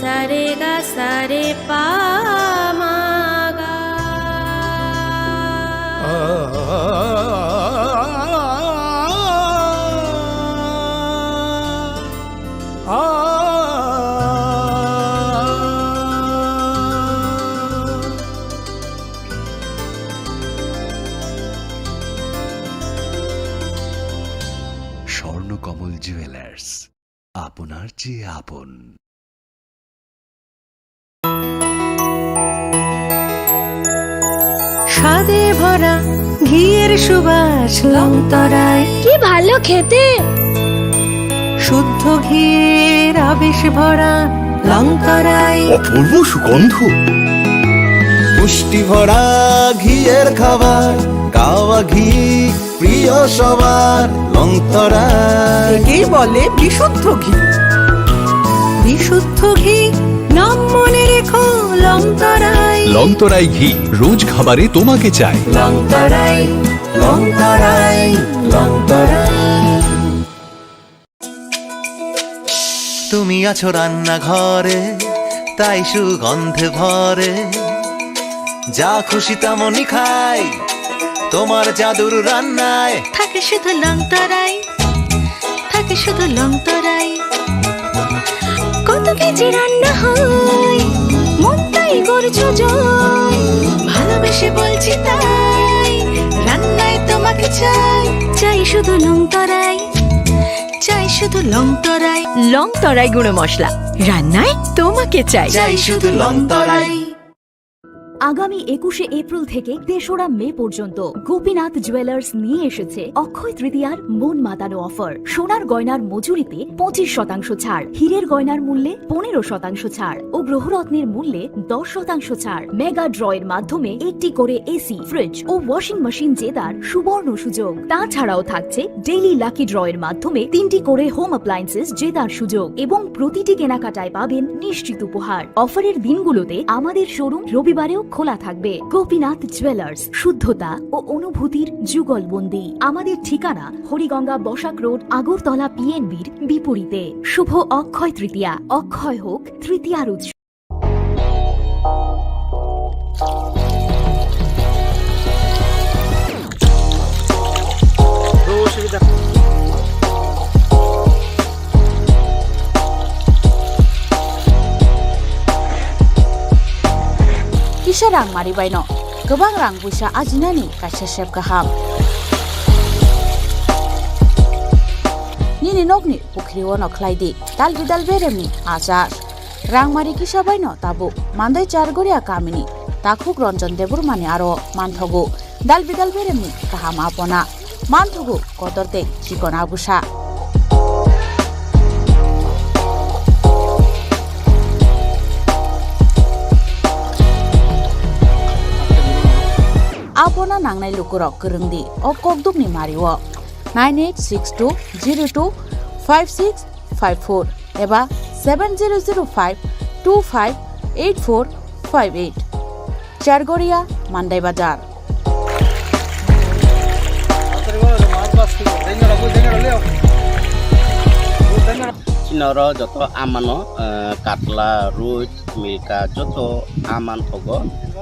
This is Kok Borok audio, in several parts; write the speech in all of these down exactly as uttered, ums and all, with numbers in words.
Sare ga sare pa ma ga. Swarnakamal jewellers, আপনার চেয়ে আপন। স্বাদে ভরা ঘিয়ের সুবাস লংতরাই। কি ভালো খেতে। শুদ্ধ ঘিয়ের আবেশ ভরা লংতরাই। অপূর্ব সুগন্ধ। পুষ্টি ভরা ঘিয়ের খাবার, গাওয়া ঘি প্রিয় সবার লংতরাই। একেই বলে বিশুদ্ধ ঘি। বিশুদ্ধ ঘি, নাম মনে রেখো লংতরাই। লংতরাই ঘি, রোজ খাবারে তোমাকে চাই। লংতরাই, লংতরাই, লংতরাই। তুমি আছো রান্নাঘরে, তাই সুগন্ধে ভরে। যা খুশি তেমনই খাই, তোমার জাদুর রান্নায়। থাকে শুধু লংতরাই, থাকে শুধু লংতরাই। কত কেজি রান্না হয়, মন তাই করছো জয়। ভালোবেসে বলছি তাই, রান্নায় তোমাকে চাই। চাই শুধু লংতরাই, চাই শুধু লংতরাই। লংতরাই গুঁড়ো মশলা, রান্নায় তোমাকে চাই। চাই শুধু লংতরাই। আগামী একুশে এপ্রিল থেকে তেসরা মে পর্যন্ত গোপীনাথ জুয়েলার্স নিয়ে এসেছে অক্ষয় তৃতীয়ার মন মাতানো অফার। সোনার গয়নার মজুরিতে পঁচিশ শতাংশ ছাড়, হীরের গয়নার মূল্যে পনেরো শতাংশ ছাড় ও গ্রহরত্নের মূল্যে দশ শতাংশ ছাড়। মেগা ড্রয়ের মাধ্যমে একটি করে এসি, ফ্রিজ ও ওয়াশিং মেশিন জেতার সুবর্ণ সুযোগ। তাছাড়াও থাকছে ডেইলি লাকি ড্রয়ের মাধ্যমে তিনটি করে হোম অ্যাপ্লায়েন্সেস জেতার সুযোগ এবং প্রতিটি কেনাকাটায় পাবেন নিশ্চিত উপহার। অফারের দিনগুলোতে আমাদের শোরুম রবিবারেও খোলা থাকবে। গোপীনাথ জুয়েলার্স, শুদ্ধতা ও অনুভূতির যুগলবন্দি। আমাদের ঠিকানা হরিগঙ্গা বসাক রোড, আগরতলা পিএনবির বিপরীতে। শুভ অক্ষয় তৃতীয়া, অক্ষয় হোক তৃতীয়ার উৎসব। Kisa rang mari baino kwbang rang puisa ajinani kaisa sep kaham. Nini nokni pukhri-o no khlai di dal bidal beremni achar. Rangmari kisa baino tabuk Mandai Chargoria kamini takhuk Ranjan Debbarmani aro manthogo dal bidal beremni kaham apona, manthogo kotor tei chikon abusa. Apona nangnai lukurok kwrwng di o kokdukni mario nine eight six two zero two five six five four eba seven zero zero five two five eight four five eight. Chargoria, Mandai Bazar. Chini oro joto amano, eh, katla, roi, milka joto aman thogo.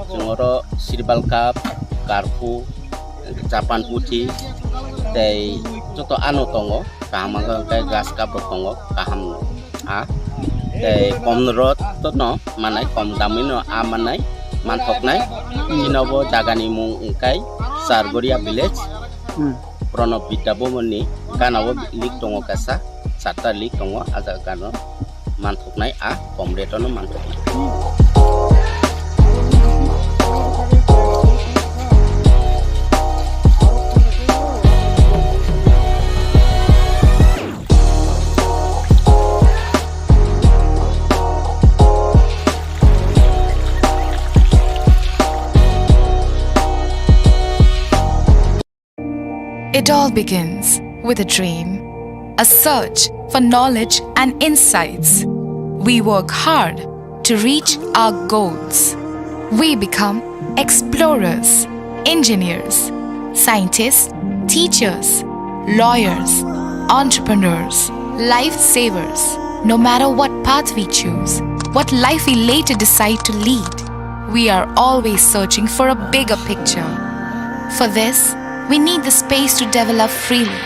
Chwng oro sirbal cup, karphu, Japan puthi tei joto ano tongo, kaham wngkha hwnkhe grass cup rok tongo, kaham a tei kom rot no manai, kom damwi no a manai, manthoknai. Chini bo jaga ni mung wngkha Chargoria village, Hmm. Pranab Vidya Bhavan ni gana o lik tongo kaisa, charta lik tongo, a jaga gana o. Manthoknai a kom rate-o no manthoknai. It all begins with a dream, a search for knowledge and insights. We work hard to reach our goals. We become explorers, engineers, scientists, teachers, lawyers, entrepreneurs, lifesavers. No matter what path we choose, what life we later decide to lead. We are always searching for a bigger picture. For this, we need the space to develop freely.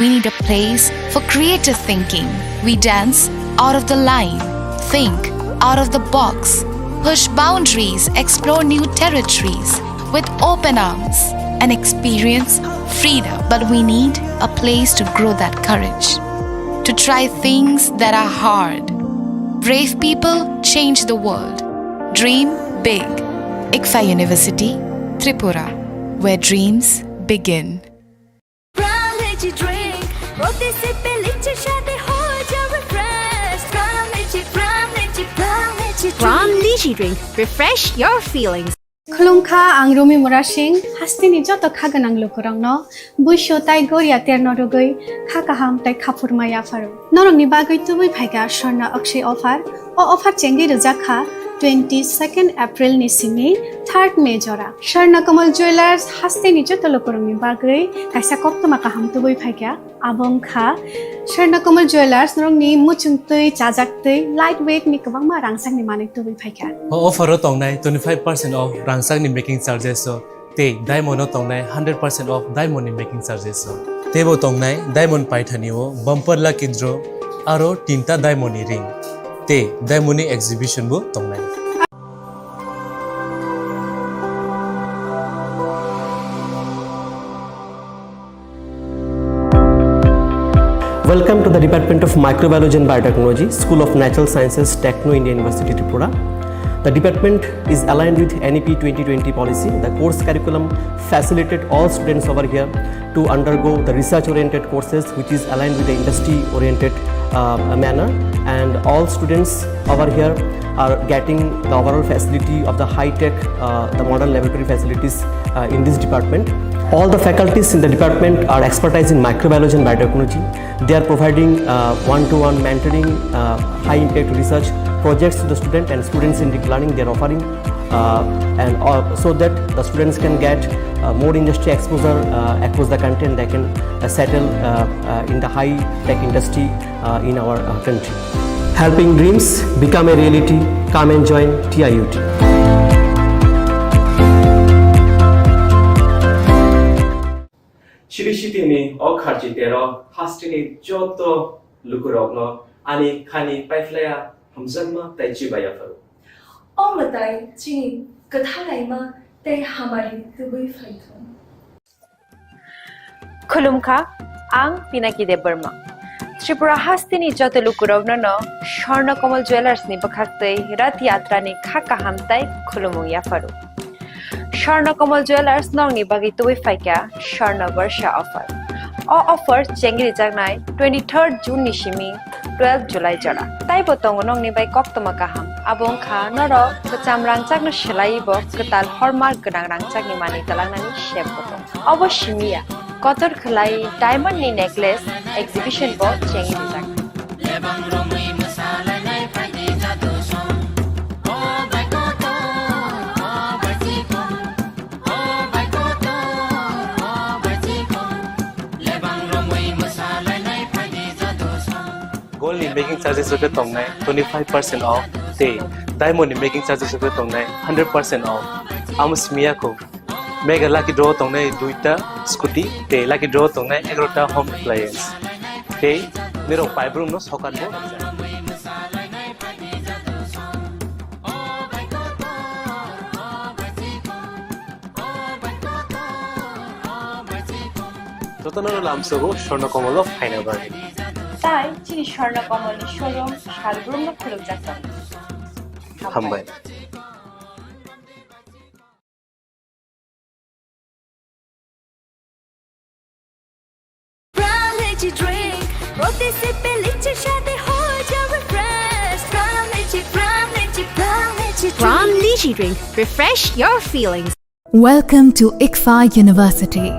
We need a place for creative thinking. We dance out of the line, think out of the box, push boundaries, explore new territories with open arms and experience freedom. But we need a place to grow that courage, to try things that are hard. Brave people change the world. Dream big. ICFAI University, Tripura, where dreams begin. Pram Lychee drink, proti sip pe lychee shadi ho jao refresh. Pram Lychee, Pram Lychee, Pram Lychee drink. Pram Lychee drink, refresh your feelings. Khulumkha, ang Rumi Murasing, hasteni joto kha gwnang lukurokno buisu tai goria terno rwgwi kha kaham tai khaphurma yapharo. Norokni bagwi tubui phaikha Swarna Akshay offer. O offer chengwi rwjak kha twenty-second April ni simi third May jora. Swarna Kamal Jewellers hasteni joto lukurokni bagwi kaisa koktwma kaham tubui phaikha. Abo wngkha Swarna Kamal Jewellers, norokni muchungtwi, chajaktwi, light weight ni kwbangma rangchakni manwi tubui phaikha. O offer o tongnai twenty-five percent off rangchakni making charges o, tei diamond o tongnai hundred percent off diamond ni making charges o. Teibo tongnai diamond paithani o bumper lucky draw, aro tinta diamond ni ring, tei diamond ni exhibition bo tongnai. Welcome to the Department of Microbiology and Biotechnology, School of Natural Sciences, Techno India University, Tripura. The department is aligned with N E P twenty twenty policy. The course curriculum facilitate all students over here to undergo the research-oriented courses, which is aligned with the industry-oriented, uh, manner. And all students over here are getting the overall facility of the high-tech, uh, the modern laboratory facilities, uh, in this department. All the faculties in the department are expertise in microbiology and biotechnology. They are providing, uh, one-to-one mentoring, uh, high-impact research projects to the student and students in deep learning. They are offering, uh, and, uh, so that the students can get, uh, more industry exposure, uh, across the country, and they can, uh, settle, uh, uh, in the high-tech industry, uh, in our, uh, country. Helping dreams become a reality. Come and join T I U T. Chiri City ni o kharchi tero hasteni joto lukurokno ani khani paiphlaiya hamjakma tei chibaiya pharo. O mwtai chini kwthalaima tei hamari tubui phaithung. Khulumkha, ang Pinaki Debbarma. Tripura hasteni joto lukurokno no Swarna Kamal Jewellers ni bwkhaktwi Rath Yatra ni kha kaham tai khulumung yapharo. Swarna Kamal Jewellers nokni bagwi tubui phaikha Swarna Barsha offer. O offer chengri jaknai twenty-third June ni simi twelve July jora. Taibo tongo nokni bai koktwma kaham. Abo wngkha norok kwcham rangchakno swlaiwi bo kwtal hallmark gwnang rangchakni manwi twlangnani sep bo tongo. Obo simi ya, kotor khwlai diamond ni necklace exhibition bo chengwi rijak. Gold ni making charges rok khe tongnai twenty-five percent off tei diamond ni making charges rok khe tongnai hundred percent off. Amo simi ya kho. Mega lucky draw tongnai duita scooty tei lucky draw tongnai egarota home appliance. Tei nirok paibrumno sokat bo rijak. Jotono lamsogo Swarna Kamal o phaina bagwi. Tai chini Swarna Kamal ni showroom salbrumno khulukjak tongo. Hambai. Pram Lychee drink, proti sip pe lychee shadi ho jao refresh. Pram Lychee, Pram Lychee, Pram Lychee drink. Pram Lychee drink, refresh your feelings. Welcome to ICFAI University.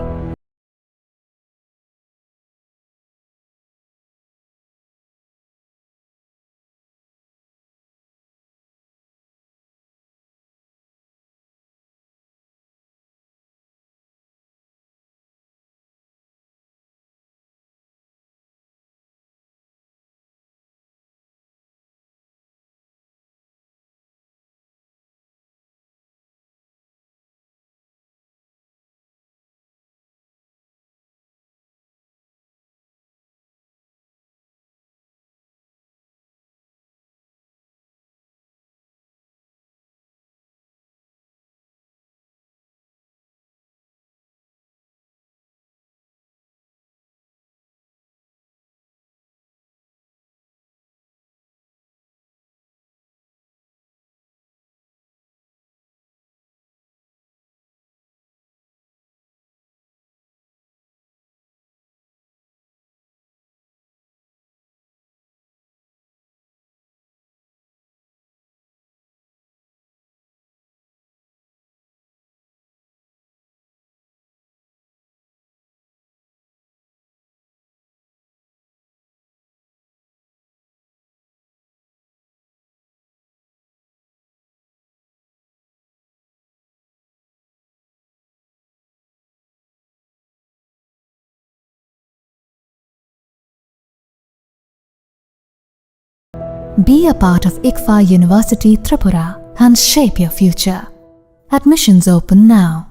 Be a part of ICFAI University Tripura and shape your future. Admissions open now.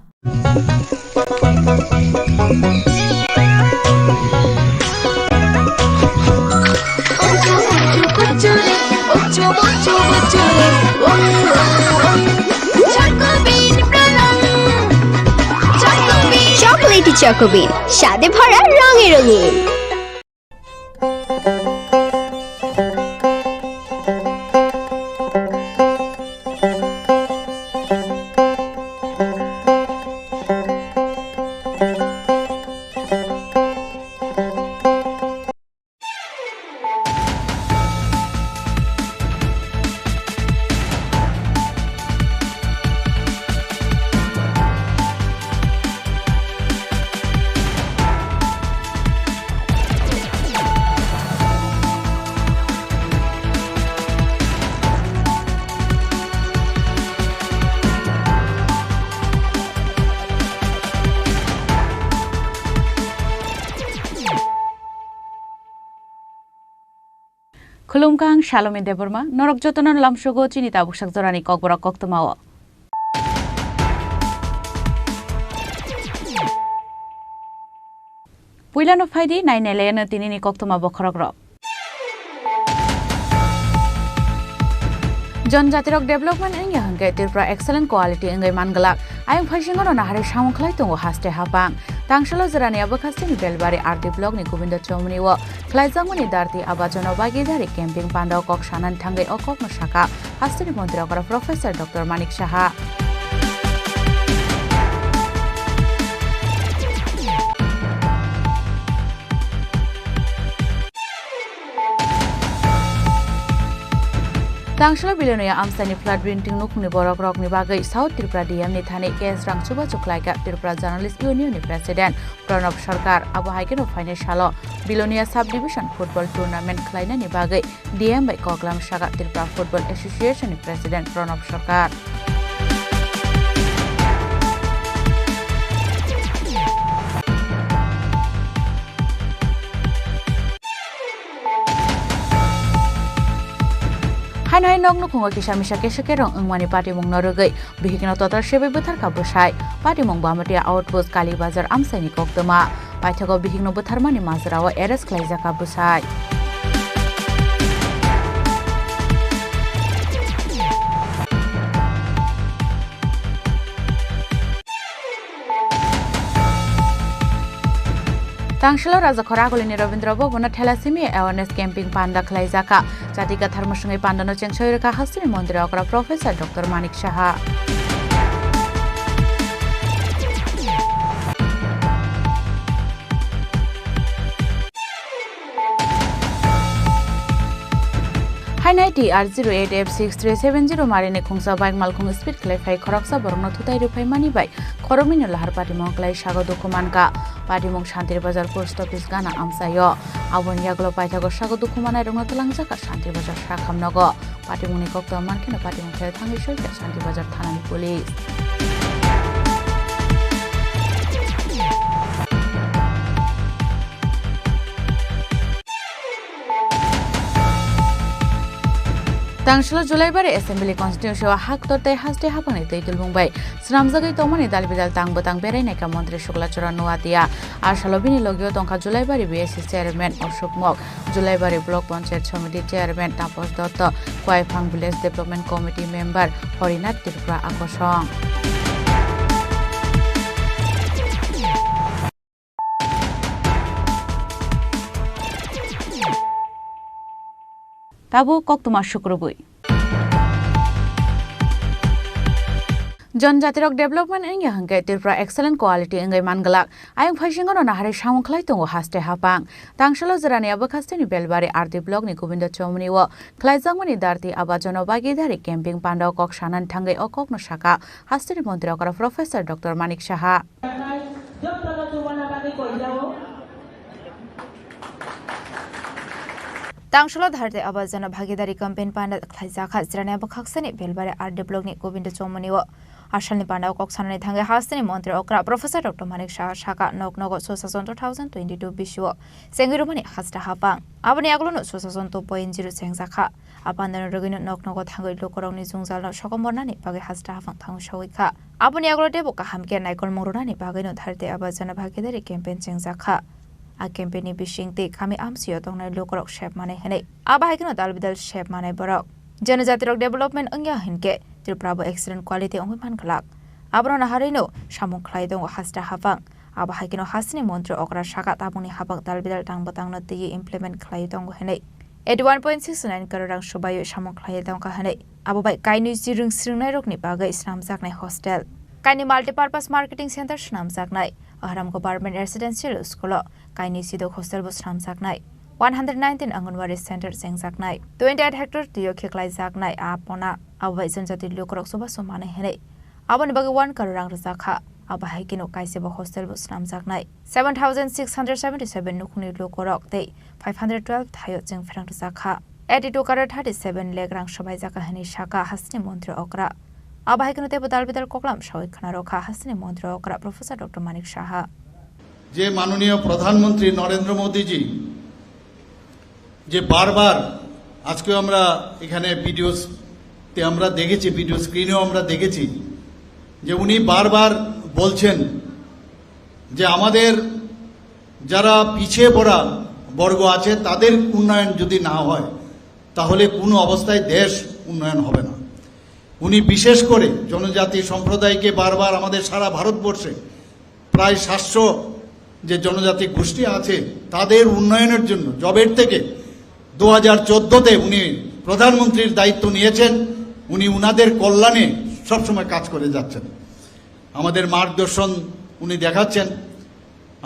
Chocolatey Choco Bean, স্বাদে ভরা রঙে রঙিন। Khulumkha, ang Salomi Debbarma, norok jotono lamsogo chini tabuksak jorani kokborok koktwmao. Puilano phaidi, nainailaino tinini koktwma bokhorokrok. Jonjatirok development wngya hwnkhe Tripura excellent quality wngwi manglak. Ayang phaisingono naharwi samung khlai tongo haste hapang. Tangsalo jorani abo khasteni Belbari R D block ni Gobindo Chomni o khlaijakmani Dharti Aba Jana Bhagidari camping panda o kok sanani thangwi o kokno sakha hasteni montri okra Professor Doctor Manik Saha. Tangsalo Bilonia amchaini flood binting nukhungni borokrokni bagwi South Tripura D M ni thani case rang chubachu khlaikha Tripura Journalist Union ni President Pranab Sarkar. Abo hai kheno phainai salo Bilonia Sub Division Football Tournament khlainani bagwi D M bai koklam sakha Tripura Football Association ni President Pranab Sarkar. Haino hai nok nukhungo kisa misa kesa kerong wngmani patimungno rwgwi bihikno total sebai bwtharkha bwsai. Patimung Bamatia Outpost Kali Bazar amchaini koktwma. Paithago bihikno bwtharmani majrao arrest khlaijakha bwsai. Tangsalo Rajakhor Agulini Rabindra Bhavan o thalassemia awareness camping panda khlaijakha. Jati kwthar mwswngwi pandano chengsawi rwkha hasteni montri okra Professor Doctor Manik Saha. Hainai T R zero eight F six three seven zero marini khungsa bike malkhung speed khlai phai khoroksa borokno thutai rwphai mani bai khoroknwino lahar patimung khlai sago dukhu mankha. Patimung Shantir Bazar Post Office gana amchaio. Aboni yagulo paithago sago dukhu manai rokno twlangjakha Shantir Bazar sakhamnogo. Patimungni koktwma mankheno patimung phai thangwi soikha Shantir Bazar thanani police. Tangsalo Julaibari Assembly Constituency o haktor tei haste haphangni twi tulbung bai swnamjagwi tongmani dal bidal tang bwtang berai naikha Montri Sukla Charan Nuatia. A salo bini logio tongkha Julaibari B S C Chairman Ashok Mok, Julaibari Block Panchayat Samiti Chairman Tapas Dotto, Kwaiphang Village Development Committee Member Horinath Tripura Akosong. Tabuk koktwma sukrubwi. Jonjatirok development wngya hwnkhe Tripura excellent quality wngwi manglak. Ayang phaisingono naharwi samung khlai tongo haste haphang. Tangsalo jorani abo khasteni Belbari R D block ni Gobindo Chomni o khlaijakmani Dharti Aba Jana Bhagidari camping panda o kok sanani thangwi o kokno sakha hasteni montri okra Professor Doctor Manik Saha. Tangsalo Dharti Aba Jana Bhagidari campaign panda khlaijakha, chwrani abo khaksani Belbari R D block ni Gobindo Chomoni o. Asalni bana o kok sanani thangwi hasteni montri okra Professor Doctor Manik Saha saka, nok nogo Susashan two thousand twenty-two bisio chengwi rwmani hasta hapang. Aboni agulano Susashan two point zero chengjakha. Apandano rwgwino nok nogo thangwi lukurokni jwngjalno sokomornani bagwi hasta hapang thangwi sogwi kha. Aboni agulo teibo kaham khe naikolmung rwnani bagwino Dharti Aaba Jana Bhagidari campaign chengjakha. A campaign ni bisingtwi kami amsio tongnai lukurok sep manai hwnwi. Abo hai kheno dal bidal sep manai borok. Janajatirok development wngya hinkhe Tripura bo excellent quality wngwi man glak. Abono naharwino samung khlai tongo hasta hapang. Abo hai kheno hasteni montri okra saka tabukni hapang dal bidal tang bwtangno twiwi implement khlai tongo hwnwi. Eighty one point six nine crore rang swbaiwi samung khlai tongkha hwnwi. Abo bai kainwi chirwng swrwngnairokni bagwi swnamjaknai hostel, kainwi multipurpose marketing center swnamjaknai, Ahram Government Residential School-o kainwi sidok hostel bo swnamjaknai, one hundred nineteen Anganwadi center chengjaknai, twenty eight hectare twi-o khiklaijaknai a pona, abo bai janjati lukurok chubachu manwi hwnwi. Aboni bagwi one crore rang rwjakha. Abo hai kheno kaisabo hostel bo swnamjaknai, seven thousand six hundred seventy seven nukhungni lukurok tei five hundred twelve thaio chwng pherang rwjakha. Eighty two crore thirty seven lakh rang swbaijakha hwnwi sakha hasteni montri okra. Abo hai kheno teibo dal bidal koklam sawi khwnarokha hasteni montri okra Professor Doctor Manik Saha. যে মাননীয় প্রধানমন্ত্রী নরেন্দ্র মোদীজি যে বারবার, আজকেও আমরা এখানে ভিডিওতে আমরা দেখেছি, ভিডিও স্ক্রিনেও আমরা দেখেছি যে উনি বারবার বলছেন যে আমাদের যারা পিছিয়ে পড়া বর্গ আছে তাদের উন্নয়ন যদি না হয় তাহলে কোনো অবস্থায় দেশ উন্নয়ন হবে না। উনি বিশেষ করে জনজাতি সম্প্রদায়কে বারবার আমাদের সারা ভারতবর্ষে প্রায় সাতশো যে জনজাতি গোষ্ঠী আছে তাদের উন্নয়নের জন্য জবের থেকে দু হাজার চোদ্দতে উনি প্রধানমন্ত্রীর দায়িত্ব নিয়েছেন। উনি উনাদের কল্যাণে সবসময় কাজ করে যাচ্ছেন, আমাদের মার্গদর্শন উনি দেখাচ্ছেন।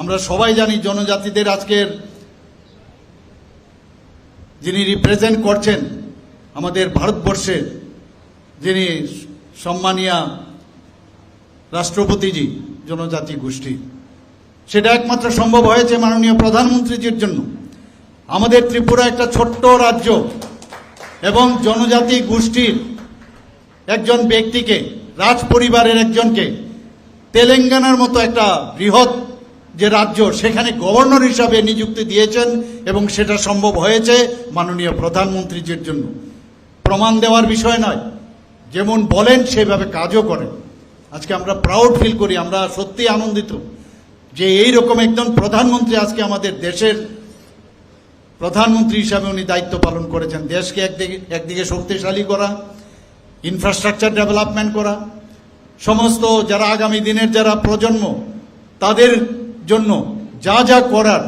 আমরা সবাই জানি জনজাতিদের আজকের যিনি রিপ্রেজেন্ট করছেন আমাদের ভারতবর্ষের, যিনি সম্মানীয় রাষ্ট্রপতিজি জনজাতি গোষ্ঠী, সেটা একমাত্র সম্ভব হয়েছে মাননীয় প্রধানমন্ত্রীজির জন্য। আমাদের ত্রিপুরা একটা ছোট্ট রাজ্য এবং জনজাতি গোষ্ঠীর একজন ব্যক্তিকে, রাজ পরিবারের একজনকে তেলেঙ্গানার মতো একটা বৃহৎ যে রাজ্য, সেখানে গভর্নর হিসাবে নিযুক্তি দিয়েছেন এবং সেটা সম্ভব হয়েছে মাননীয় প্রধানমন্ত্রীজির জন্য। প্রমাণ দেওয়ার বিষয় নয়, যেমন বলেন সেভাবে কাজও করেন। আজকে আমরা প্রাউড ফিল করি, আমরা সত্যি আনন্দিত যে এই রকম একজন প্রধানমন্ত্রী আজকে আমাদের দেশের প্রধানমন্ত্রী হিসাবে উনি দায়িত্ব পালন করেছেন। দেশকে একদিকে, একদিকে শক্তিশালী করা, ইনফ্রাস্ট্রাকচার ডেভেলপমেন্ট করা, সমস্ত যারা আগামী দিনের যারা প্রজন্ম, তাদের জন্য যা যা করার,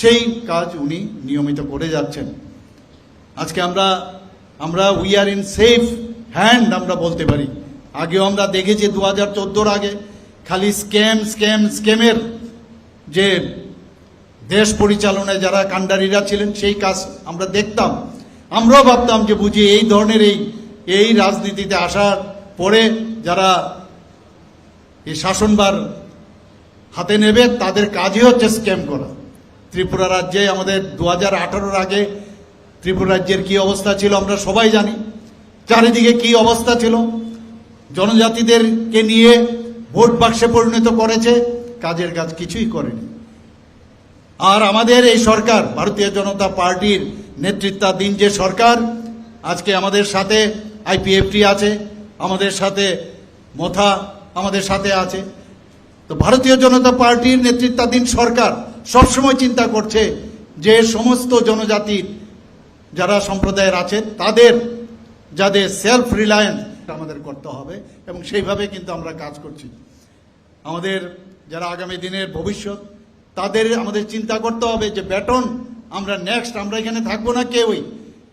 সেই কাজ উনি নিয়মিত করে যাচ্ছেন। আজকে আমরা, আমরা we are in safe hand আমরা বলতে পারি। আগেও আমরা দেখেছি দু হাজার চোদ্দোর আগে খালি স্ক্যাম, স্ক্যাম, স্ক্যামের যে দেশ পরিচালনায় যারা কাণ্ডারিরা ছিলেন, সেই কাজ আমরা দেখতাম। আমরাও ভাবতাম যে বুঝি এই ধরনের এই, এই রাজনীতিতে আসার পরে যারা এই শাসনভার হাতে নেবে, তাদের কাজই হচ্ছে স্ক্যাম করা। ত্রিপুরা রাজ্যে আমাদের দু হাজার আঠারোর আগে ত্রিপুরা রাজ্যের কি অবস্থা ছিল আমরা সবাই জানি, চারিদিকে কি অবস্থা ছিল। জনজাতিদেরকে নিয়ে ভোট বাক্সে পরিণত করেছে, কাজের কাজ কিছুই করেনি। আর আমাদের এই সরকার, ভারতীয় জনতা পার্টির নেতৃত্বাধীন যে সরকার, আজকে আমাদের সাথে আইপিএফটি আছে, আমাদের সাথে মথা আমাদের সাথে আছে। তো ভারতীয় জনতা পার্টির নেতৃত্বাধীন সরকার সবসময় চিন্তা করছে যে সমস্ত জনজাতির যারা সম্প্রদায়ের আছে তাদের যাতে সেলফ রিলায়েন্স আমাদের করতে হবে, এবং সেইভাবে কিন্তু আমরা কাজ করছি। আমাদের যারা আগামী দিনের ভবিষ্যৎ, তাদের আমাদের চিন্তা করতে হবে যে বেটন আমরা নেক্সট, আমরা এখানে থাকবো না কেউই,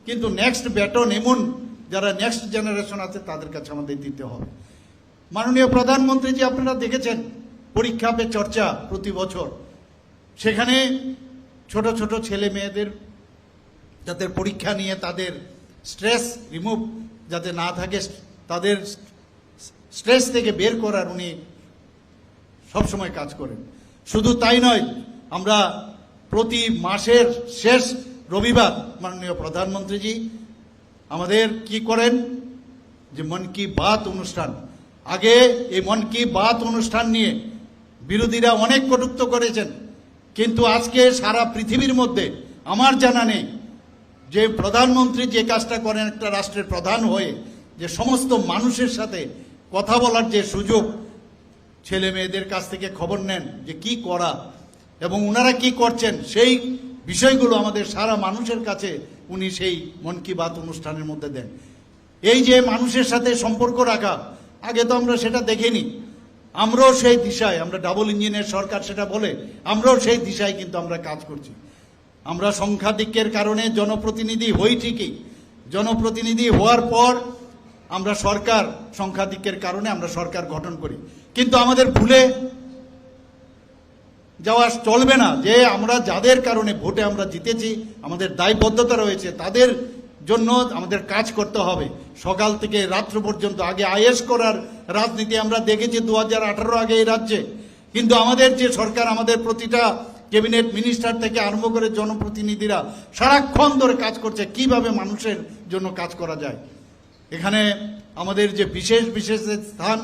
কিন্তু নেক্সট বেটন এমন যারা নেক্সট জেনারেশন আছে তাদের কাছে আমাদের দিতে হবে। মাননীয় প্রধানমন্ত্রী যে আপনারা দেখেছেন পরীক্ষা পে চর্চা প্রতি বছর, সেখানে ছোট ছোট ছেলে মেয়েদের যাতে পরীক্ষা নিয়ে তাদের স্ট্রেস রিমুভ যাতে না থাকে, তাদের স্ট্রেস থেকে বের করার উনি সবসময় কাজ করেন। শুধু তাই নয়, আমরা প্রতি মাসের শেষ রবিবার মাননীয় প্রধানমন্ত্রীজি আমাদের কি করেন, যে মন কি বাত অনুষ্ঠান, আগে এই মন কি বাত অনুষ্ঠান নিয়ে বিরোধীরা অনেক কটূক্তি করেছেন, কিন্তু আজকে সারা পৃথিবীর মধ্যে আমার জানা নেই যে প্রধানমন্ত্রী যে কাজটা করেন, একটা রাষ্ট্রের প্রধান হয়ে যে সমস্ত মানুষের সাথে কথা বলার যে সুযোগ, ছেলে মেয়েদের কাছ থেকে খবর নেন যে কি করা, এবং ওনারা কি করছেন, সেই বিষয়গুলো আমাদের সারা মানুষের কাছে উনি সেই মন কি বাত অনুষ্ঠানের মধ্যে দেন। এই যে মানুষের সাথে সম্পর্ক রাখা, আগে তো আমরা সেটা দেখিনি। আমরাও সেই দিশায়, আমরা ডাবল ইঞ্জিনের সরকার সেটা বলে, আমরাও সেই দিশায় কিন্তু আমরা কাজ করছি। আমরা সংখ্যাধিক্যের কারণে জনপ্রতিনিধি হই ঠিকই, জনপ্রতিনিধি হওয়ার পর আমরা সরকার, সংখ্যাধিক্যের কারণে আমরা সরকার গঠন করি, কিন্তু আমাদের ভুলে যাওয়া চলবে না যে আমরা যাদের কারণে ভোটে আমরা জিতেছি, আমাদের দায়বদ্ধতা রয়েছে, তাদের জন্য আমাদের কাজ করতে হবে। সকাল থেকে রাত্র পর্যন্ত, আগে আইএস করার রাজনীতি আমরা দেখেছি দু হাজার আঠারো আগে এই রাজ্যে, কিন্তু আমাদের যে সরকার, আমাদের প্রতিটা ক্যাবিনেট মিনিস্টার থেকে আরম্ভ করে জনপ্রতিনিধিরা সারাক্ষণ ধরে কাজ করছে কিভাবে মানুষের জন্য কাজ করা যায়। এখানে আমাদের যে বিশেষ বিশেষ স্থান,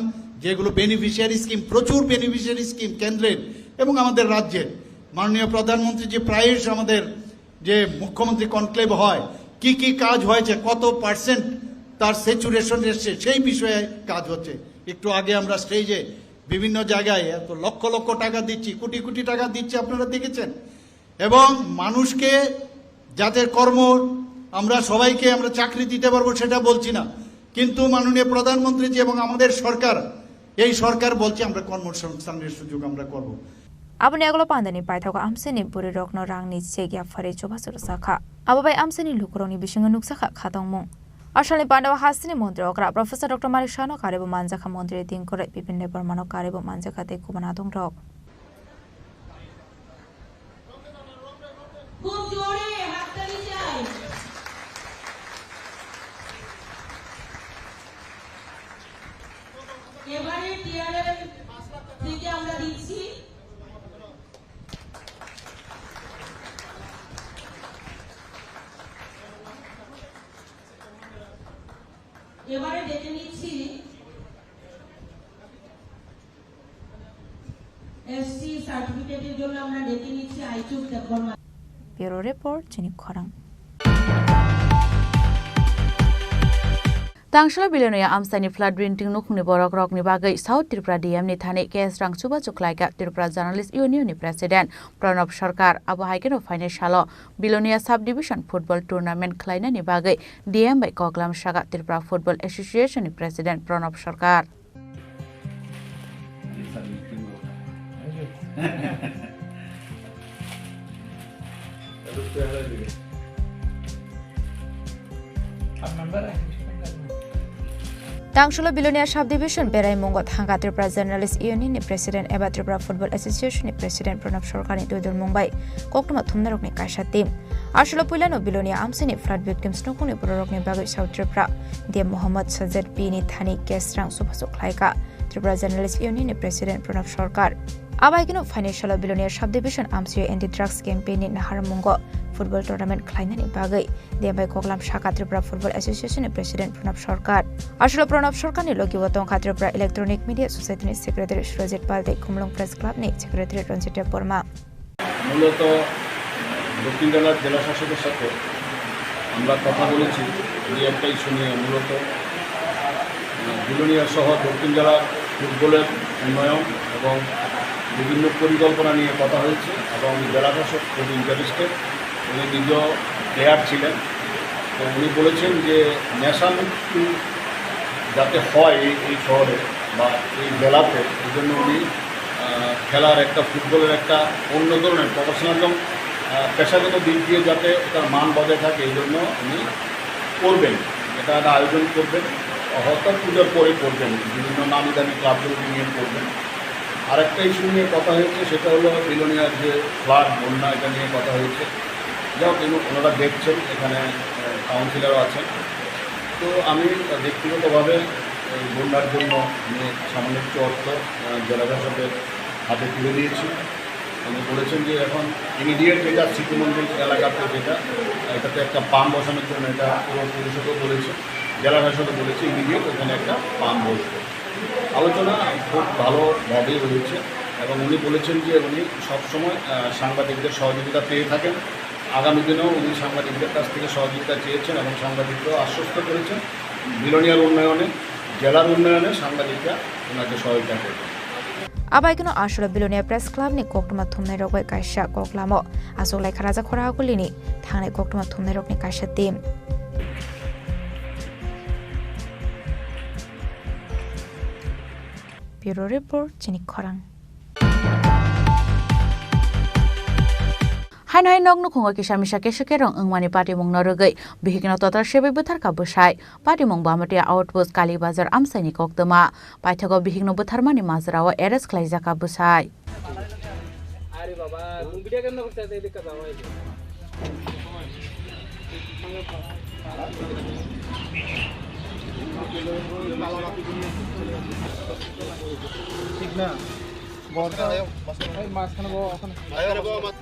যেগুলো বেনিফিশিয়ারি স্কিম, প্রচুর বেনিফিশিয়ারি স্কিম কেন্দ্রের এবং আমাদের রাজ্যের, মাননীয় প্রধানমন্ত্রী যে প্রায়শ আমাদের যে মুখ্যমন্ত্রী কনক্লেভ হয়, কি কি কাজ হয়েছে, কত পার্সেন্ট তার স্যাচুরেশন এসছে, সেই বিষয়ে কাজ হচ্ছে। একটু আগে আমরা স্টেজে বিভিন্ন জায়গায় এত লক্ষ লক্ষ টাকা দিচ্ছি, কোটি কোটি টাকা দিচ্ছি, আপনারা দেখেছেন। এবং মানুষকে যাতে কর্ম, আমরা সবাইকে আমরা চাকরি দিতে পারবো সেটা বলছি না, কিন্তু মাননীয় প্রধানমন্ত্রী যে এবং আমাদের সরকার, এই সরকার বলছে আমরা কর্মসংস্থানের সুযোগ আমরা করব। Aboni agolo pandani paithago amchaini bwrwirokno rangni cheque yaphari chubachu rwjakha. Abo bai amchaini lukurokni bisingo nukjakha khatongmung. Asalni pandao hasteni montri okra Professor Doctor Manik Sahano karibo manjakha, montri Dinkoroi Bipin Debbarmano karibo manjakha tei kubun adongrok. খুব জোরে হাততালি চাই। এবারে টিআরএম থেকে আমরা দিচ্ছি। এবারে ডেকে নিচ্ছি এসসি সার্টিফিকেটের জন্য আমরা ডেকে নিচ্ছি আইচুক Debbarma. Bureau Report, Chini Khorang. Tangshalo Bilonia amchaini flood binting nukhungni borok rokni bagwi South Tripura D M ni thani cash rang chubachu khlaikha Tripura Journalist Union ni President Pranab Sarkar. Abo hai kheno phainai salo Bilonia Sub Division Football Tournament khlainani bagwi D M bai koklam sakha Tripura Football Association ni President Pranab Sarkar. Tangshalo Bilonia Subdivision berai mungo thangkha Tripura Journalist Union ni President eba Tripura Football Association ni President Pranab Sarkar ni twi dulmung bai koktwma thumnarokni kaisa team. Aswkno puilano Bilonia amchaini flood victims nukhungni bororokni bagwi South Tripura D M Mohammad Sajed P ni thani cash rang chubachu khlaikha Tripura Journalist Union ni President Pranab Sarkar. Abaikeno phainai salo Bilonia Subdivision amchaio anti drugs campaign ni naharmungo football tournament khlainani bagwi D M bai koklam sakha Tripura Football Association ni President Pranab Sarkar. Aswkno Pranab Sarkar ni logi o tongkha Tripura Electronic Media Society ni Secretary Surajit Pal tei Khumulwng Press Club ni Secretary Ranjit Debbarma. মূলত দক্ষিণ জেলার জেলা শাসকের সাথে আমরা কথা বলেছি এই একটা ইস্যু নিয়ে। মূলত আহ, বিলোনিয়া সহ দক্ষিণ জেলার ফুটবলের উন্নয়ন এবং বিভিন্ন পরিকল্পনা নিয়ে কথা হয়েছে এবং জেলা শাসক খুব ইন্টারেস্টেড। উনি নিজেও প্লেয়ার ছিলেন, তো উনি বলেছেন যে নেশামুক্তি যাতে হয় এই এই শহরে বা এই জেলাতে, এই জন্য উনি আহ, খেলার একটা, ফুটবলের একটা অন্য ধরনের প্রফেশনাল এবং আহ, পেশাগত দিক দিয়ে যাতে এটার মান বজায় থাকে, এই জন্য উনি করবেন, এটা একটা আয়োজন করবেন, হয়তো পুজোর পরে করবেন, বিভিন্ন নামি দামি ক্লাবগুলোকে নিয়ে করবেন। আরেকটা ইস্যু নিয়ে কথা হয়েছে, সেটা হলো বিলোনিয়ার যে ফ্লাড, বন্যা, এটা নিয়ে কথা হয়েছে। যাই হোক, এগুলো ওনারা দেখছেন, এখানে কাউন্সিলরও আছেন। তো আমি ব্যক্তিগতভাবে এই বন্যার জন্য আমি সামান্য কিছু অর্থ আহ, জেলা শাসকের হাতে তুলে দিয়েছি। উনি বলেছেন যে এখন ইমিডিয়েট যেটা স্মৃতি মন্দির এলাকাতে, যেটা এটাতে একটা পাম্প বসানোর জন্য, এটা পুরো পরিষদও বলেছে, জেলা শাসকও বলেছে ইমিডিয়েট ওখানে একটা পাম্প বসবে। আলোচনা খুব ভালোভাবেই হয়েছে এবং উনি বলেছেন যে উনি সবসময়, আহ, সাংবাদিকদের সহযোগিতা পেয়ে থাকেন। আগামী দিনেও উনি সাংবাদিকদের কাছ থেকে সহযোগিতা চেয়েছেন এবং সাংবাদিকরাও আশ্বস্ত করেছেন বিলোনিয়ার উন্নয়নে, জেলার উন্নয়নে সাংবাদিকরা ওনাকে সহযোগিতা করবেন। Abaikeno asolo Bilonia Press Club ni koktwma thumnai rok bai kaisa koklamo achuk lai kha Raja Khoragulini thangnai koktwma thumnai rokni kaisa team. Bureau Report, chini khorang. Haino hai nok nukhungo kisa misa kesa kerong wngmani patimungno rwgwi bihikno total sebai bwtharkha bwsai. Patimung Bamatia Outpost Kalibazar amchaini koktwma. Paithago bihikno bwtharmani majrao arrest khlaijak kha bwsai.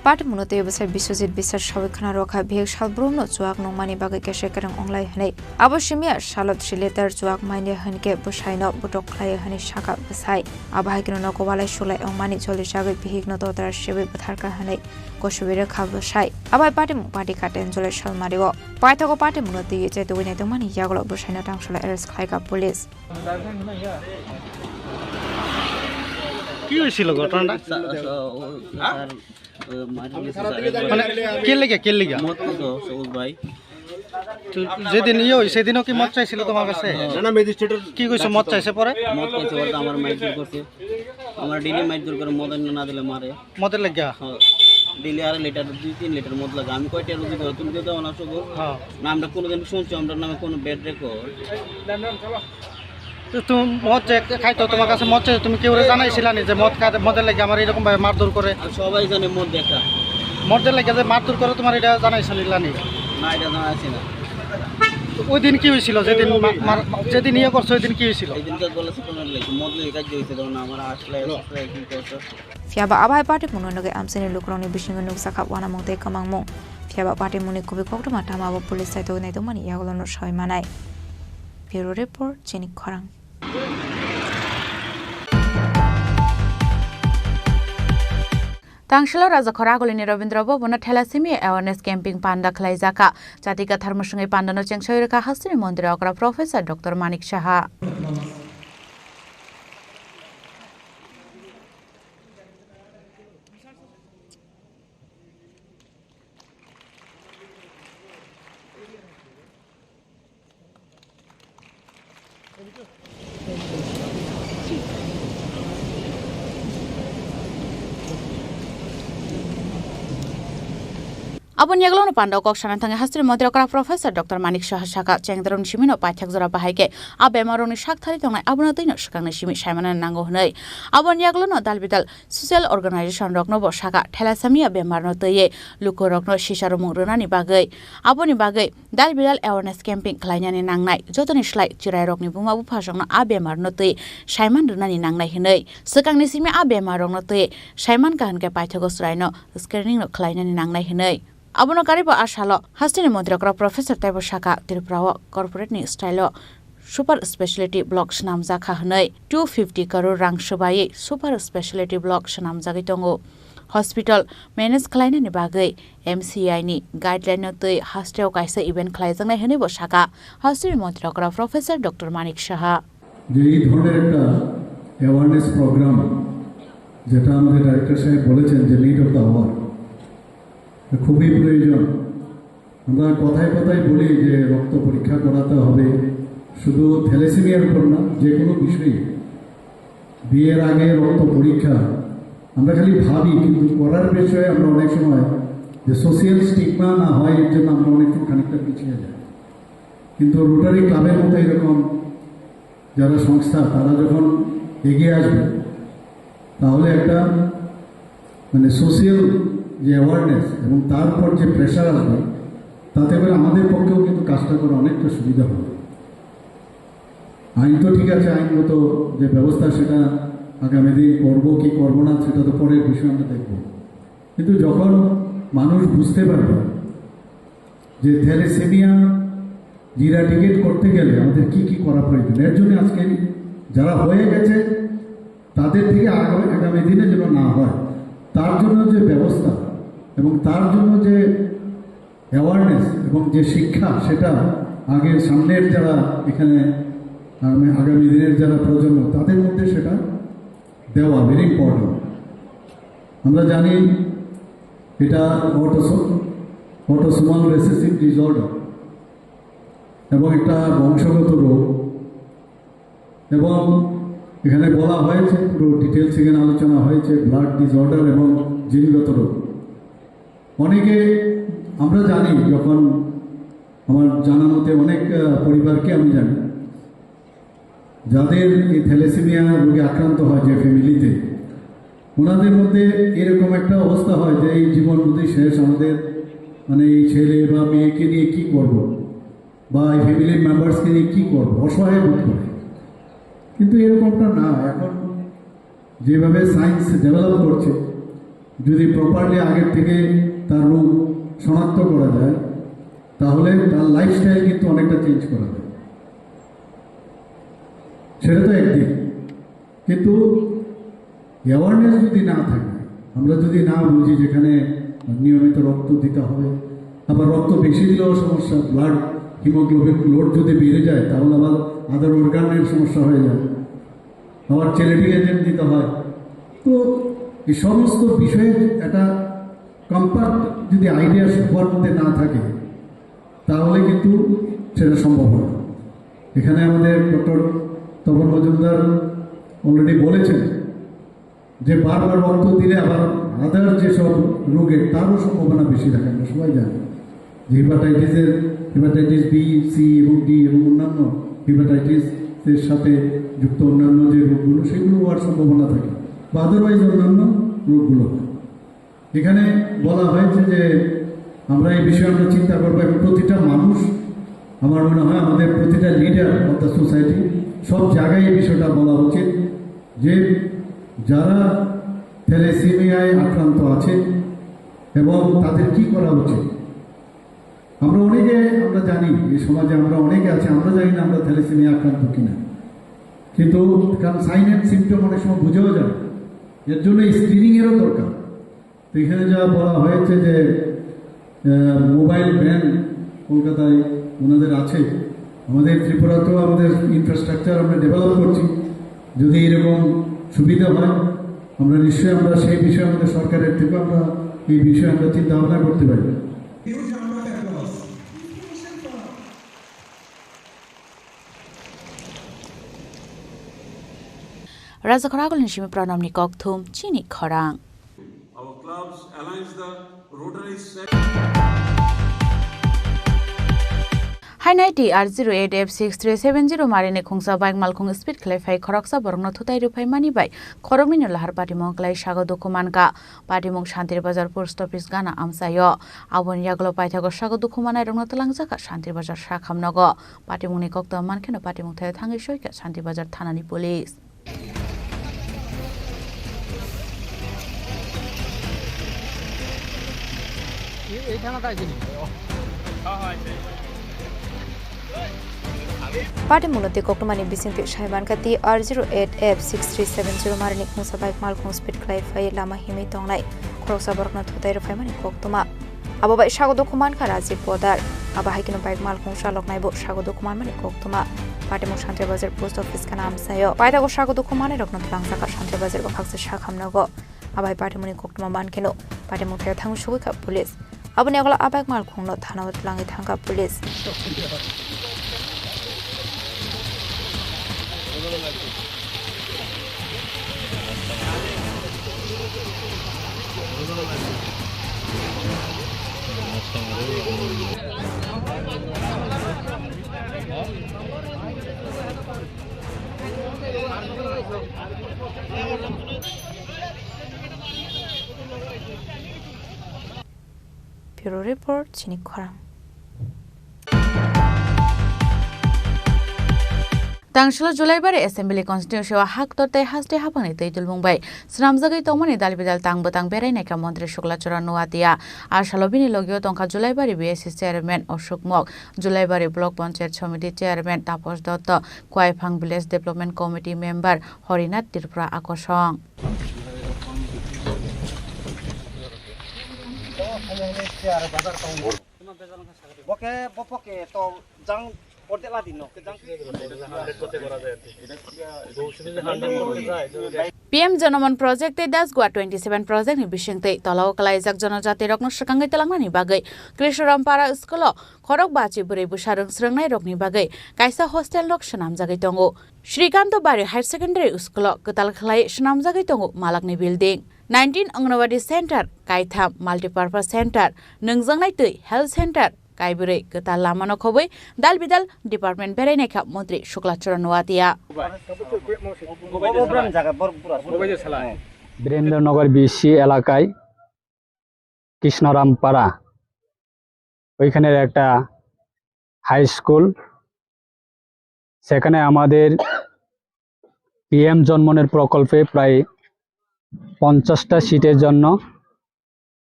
Patimungno tei bwsai Biswajit Biswas sawi khna rwkha bihik salbrumno chuak nungmani bagwi kesa kereng wnglai hwnwi. Abo simiya salo three litre chuak manya hwnkhe bwsaino bwtok khlai hwnwi sakha bwsai. Abo hai kheno nogo walai sulai wngmani choli chagwi bihikno totra sibwi bwtharkha hwnwi kosubwi rwkha bwsai. Abo hai patimung pati katen jolai salmario. Paithago patimungno twiwi chetugwi naitongmani yagulo bwsaino tangsulai arrest khlaikha police. কি হৈছিল ঘটনাটা? Sir, sir, ও, স্যার, ও, মারা গেছে, স্যার। মানে, কে লেগে, কে লেগে? মদ খাইতো সবুজ ভাই। তো যেদিন ইয়ে হয়েছে, সেদিনও কি মদ চাইছিল তোমার কাছে? না, না, ম্যাজিস্ট্রেটের কি কইছো, মদ চাইছে পরে? মদ খাইছে বলতে আমার মাইক দূর করছে। আমার ডেইলি মাইক দূর করে মদ এনে না দিলে মারে। মদের লাগিয়া? হ্যাঁ, ডেইলি আড়াই লিটার, দুই তিন লিটার মদ লাগে। আমি কয়টা রুগী ধরো, তুমি তো দেওয়া না শুধু। হ্যাঁ। না, আমরা কোনোদিন শুনছি, আমরা নামে কোনো ব্যাড রেকর্ড। তো তুমি মদ যে খাইতো, তোমার কাছে মদ চাইতো, তুমি কেউরে জানাইছিলা নি যে মদ খাইতে, মদের লাগিয়া আমার এরকম ভাবে মারধর করে? আর সবাই জানে মদ দেখা। মদের লাগিয়া যে মারধর করে, তোমার এটা জানাইছিলা নি? না, এটা জানাইছি না। তো ওই দিন কি হয়েছিল, যেদিন মা-, মার-, যেদিন ইয়ে করছো, ওই দিন কি হয়েছিল? এই দিনকে বলেছে কোনো লেগে, মদ নিয়ে কাজ হয়েছে, তখন আমার আসলে, আসলে কি করছে? Phiya ba abo hai patimungno nugwi amchaini lukurokni bisingo nukjakha uanamung tei kwmangmung. Phiya ba patimungni kubui koktwma tamo abo police saitok naitokmani yagulono soi manai. Bureau Report, chini khorang. Tangsilo Raja Khoragulini Rabindra Bhavanno Thalassemia Awareness Camping panda khlaijakha. Chati kathar mwswngwi pandano chengsawi rwkha hasteni montri okra Professor Doctor Manik Saha. Aboni yagulono panda o kok sana thangwi hasteni montri okra Professor Doctor Manik Saha sakha, chengdromni simino paithak jora bahai khe a bemarrokni sak thari tongnai abono twino swkangni simi saimano nango hwnwi. Aboni yagulono dal bidal social organization rokno bo sakha, thalassemia bemarno twiwi lukurokno sisaromung rwnani bagwi. Aboni bagwi dal bidal awareness camping khlainani nangnai, jotoni slai chwrairokni buma buphasongno a bemarno twi saiman rwnani nangnai hwnwi. Swkangni simi a bemarrokno twi saiman kaham khe paithago chwraino screening no khlainani nangnai hwnwi. Abono karwibo a salo hasteni montri okra Professor teibo sakha, Tripura o corporate ni style o super speciality block swnamjakha hwnwi two fifty crore rang swbaiwi super speciality block swnamjagwi tongo. Hospital manage khlainani bagwi M C I ni guideline no twi hasteo kaisa event khlaijaknai hwnwibo sakha hasteni montri okra Professor Doctor Manik Saha. যে এই ধরনের একটা awareness programme, যেটা আমাদের ডাইরেক্টর সাহেব বলেছেন যে need of the our, খুবই প্রয়োজন। আমরা কথায় কথায় বলি যে রক্ত পরীক্ষা করাতে হবে, শুধু থ্যালাসেমিয়ার উপর না, যে কোনো বিষয়ে বিয়ের আগে রক্ত পরীক্ষা। আমরা খালি ভাবি, কিন্তু করার বিষয়ে আমরা অনেক সময় যে সোশিয়াল স্টিগমা না হয়, এর জন্য আমরা অনেক সময় খানিকটা পিছিয়ে যাই। কিন্তু রোটারি ক্লাবের মতো এরকম যারা সংস্থা, তারা যখন এগিয়ে আসবে, তাহলে একটা, মানে, সোশিয়াল যে অ্যাওয়ারনেস এবং তার উপর যে প্রেশার আসবে, তাতে করে আমাদের পক্ষেও কিন্তু কাজটা করা অনেকটা সুবিধা হবে। আইন তো ঠিক আছে, আইনগত যে ব্যবস্থা, সেটা আগামী দিন করবো কি করবো না, সেটা তো পরের বিষয়, আমরা দেখবো। কিন্তু যখন মানুষ বুঝতে পারবে যে থ্যালাসেমিয়া ইরাডিকেট করতে গেলে আমাদের কি কি করা প্রয়োজন, এর জন্য আজকে এই যারা হয়ে গেছে, তাদের থেকে আগামী, আগামী দিনে যেন না হয়, তার জন্য যে ব্যবস্থা এবং তার জন্য যে অ্যাওয়ারনেস এবং যে শিক্ষা, সেটা আগে সামনের যারা এখানে আগামী, আগামী দিনের যারা প্রজন্ম, তাদের মধ্যে সেটা দেওয়া ভেরি ইম্পর্টেন্ট। আমরা জানি এটা অটোসো অটোসোমাল রিসেসিভ ডিসঅর্ডার এবং একটা বংশগত রোগ। এবং এখানে বলা হয়েছে, পুরো ডিটেলস এখানে আলোচনা হয়েছে, ব্লাড ডিসঅর্ডার এবং জিনগত রোগ। অনেকে আমরা জানি, যখন আমার জানা মতে অনেক আহ, পরিবারকে আমি জানি, যাদের এই থ্যালাসেমিয়া রোগে আক্রান্ত হয় যে ফ্যামিলিতে, ওনাদের মধ্যে এরকম একটা অবস্থা হয় যে এই জীবন বোধহয় শেষ, আমাদের মানে এই ছেলে বা মেয়েকে নিয়ে কি করব, বা এই ফ্যামিলির মেম্বার্সকে নিয়ে কী করবো, অসহায় বোধ করে। কিন্তু এরকমটা না, এখন যেভাবে সায়েন্স ডেভেলপ করছে, যদি প্রপারলি আগের থেকে তার রোগ শনাক্ত করা যায়, তাহলে তার লাইফস্টাইল কিন্তু অনেকটা চেঞ্জ করা যায়। সেটা তো একদিক। কিন্তু অ্যাওয়ারনেস যদি না থাকে, আমরা যদি না বুঝি যেখানে নিয়মিত রক্ত দিতে হবে, আবার রক্ত বেশি দিলেও সমস্যা, ব্লাড হিমোগ্লোবিন লোড যদি বেড়ে যায়, তাহলে আবার আদার অর্গানের সমস্যা হয়ে যায়, আবার চেলেটিক এজেন্ট দিতে হয়। তো এই সমস্ত বিষয়ে একটা কম্প্যাক্ট যদি আইডিয়া সবার মধ্যে না থাকে, তাহলে কিন্তু সেটা সম্ভব হয় না। এখানে আমাদের ডক্টর তপন মজুমদার অলরেডি বলেছেন যে বারবার রক্ত দিলে আবার আদার যেসব রোগের, তারও সম্ভাবনা বেশি থাকে, আমরা সবাই জানি। যে হেপাটাইটিসের, হেপাটাইটিস বি, সি এবং ডি এবং অন্যান্য হেপাটাইটিসের সাথে যুক্ত অন্যান্য যে রোগগুলো, সেগুলো হওয়ার সম্ভাবনা থাকে, বা আদারওয়াইজ অন্যান্য রোগগুলো হয়। এখানে বলা হয়েছে যে আমরা এই বিষয়ে আমরা চিন্তা করবো এবং প্রতিটা মানুষ, আমার মনে হয় আমাদের প্রতিটা লিডার অফ দ্য সোসাইটি, সব জায়গায় এই বিষয়টা বলা উচিত যে যারা থ্যালাসেমিয়ায় আক্রান্ত আছে এবং তাদের কি করা উচিত। আমরা অনেকে, আমরা জানি এই সমাজে আমরা অনেকে আছি, আমরা জানি না আমরা থ্যালাসেমিয়া আক্রান্ত কিনা, কিন্তু কারণ সাইন অ্যান্ড সিমটম অনেক সময় বুঝেও যায়, এর জন্য স্ক্রিনিংয়েরও দরকার। তো এখানে যা বলা হয়েছে যে মোবাইল ভ্যান কলকাতায় ওনাদের আছে, আমাদের ত্রিপুরাতেও আমাদের ইনফ্রাস্ট্রাকচার আমরা ডেভেলপ করছি। যদি এরকম সুবিধা হয়, আমরা নিশ্চয়ই, আমরা সেই বিষয়ে আমাদের সরকারের থেকে আমরা এই বিষয়ে আমরা চিন্তা ভাবনা করতে পারি। Raja Khoragul ni simi pranamni kokthum chini khorang. Our clubs aligns the Rotary Sec- Hainai T R zero eight F six three seven zero marini khungsa bike malkhung speed khlai phai khoroksa borokno thutai rwphai mani bai khoroknwino lahar patimung khlai sago dukhu mankha. Patimung Shantir Bazar post office gana amchaio. Aboni yagulo paithago sago dukhu manairokno twlangjakha Shantir Bazar sakhamnogo. Patimungni koktwma mankheno patimung thaya thangwi soikha Shantir Bazar thanani police. Patimungno tei koktwmani bisingtwi sai mankha T R zero eight F six three seven zero marini khungsa bike malkhung speed khlai phai lama himwi tongnai khoroksa borokno thutai rwphaimani koktwma. Abo bai sago dukhu mankha Rajiv Podar. Abo hai kheno bike malkhung chaloknaibo sago dukhu manmani koktwma. Patimung Shantir Bazar post office gana amchaio. Paithago sago dukhu manwirokno twlangjakha Shantir Bazar bwkhaksa sakhamnogo. Abo hai patimungni koktwma mankheno patimung thaya thangwi sugwikha police. Aboni yagulo a bike malkhungno thanao twlangwi thangkha police. Bureau Report, chini khorang. Tangsilo Julaibari Assembly Constituency o haktor tei haste haphangni twi tulbung bai swnamjagwi tongmani dal bidal tang bwtang berai naikha Montri Shukla Charan Noatia. A salo bini logio tongkha Julaibari B S C Chairman Ashok Mok, Julaibari Block Panchayat Samiti Chairman Taposh Dotto, Kuaiphang Village Development Committee Member Horinath Tripura Akosong. Boke, bopoke to jang pordela dino, jang. P M Janaman Project tei Dasgua twenty seven Project ni bisingtwi tolao kwlaijak jonojatirokno swkangwi twlangnani bagwi Krishoram Para School o khorok bachi bwrwi bwsa rwng srwngnairokni bagwi kaisa hostel nok swnamjagwi tongo. Srikanto Bari Higher Secondary School o kwtal khlai swnamjagwi tongo malakni building. Nineteen Anganwadi Center, kaitham Multipurpose Center, nwngjaknai twi Health Center, kaibrwi kwtal lamano khobwi dal bidal department berai naikha Montri Shukla Charan Noatia. Birendra Nagar B C এলাকায় কৃষ্ণরাম পাড়া, ওইখানের একটা high school, সেখানে আমাদের পিএম জন্মনের প্রকল্পে প্রায় পঞ্চাশটা সিটের জন্য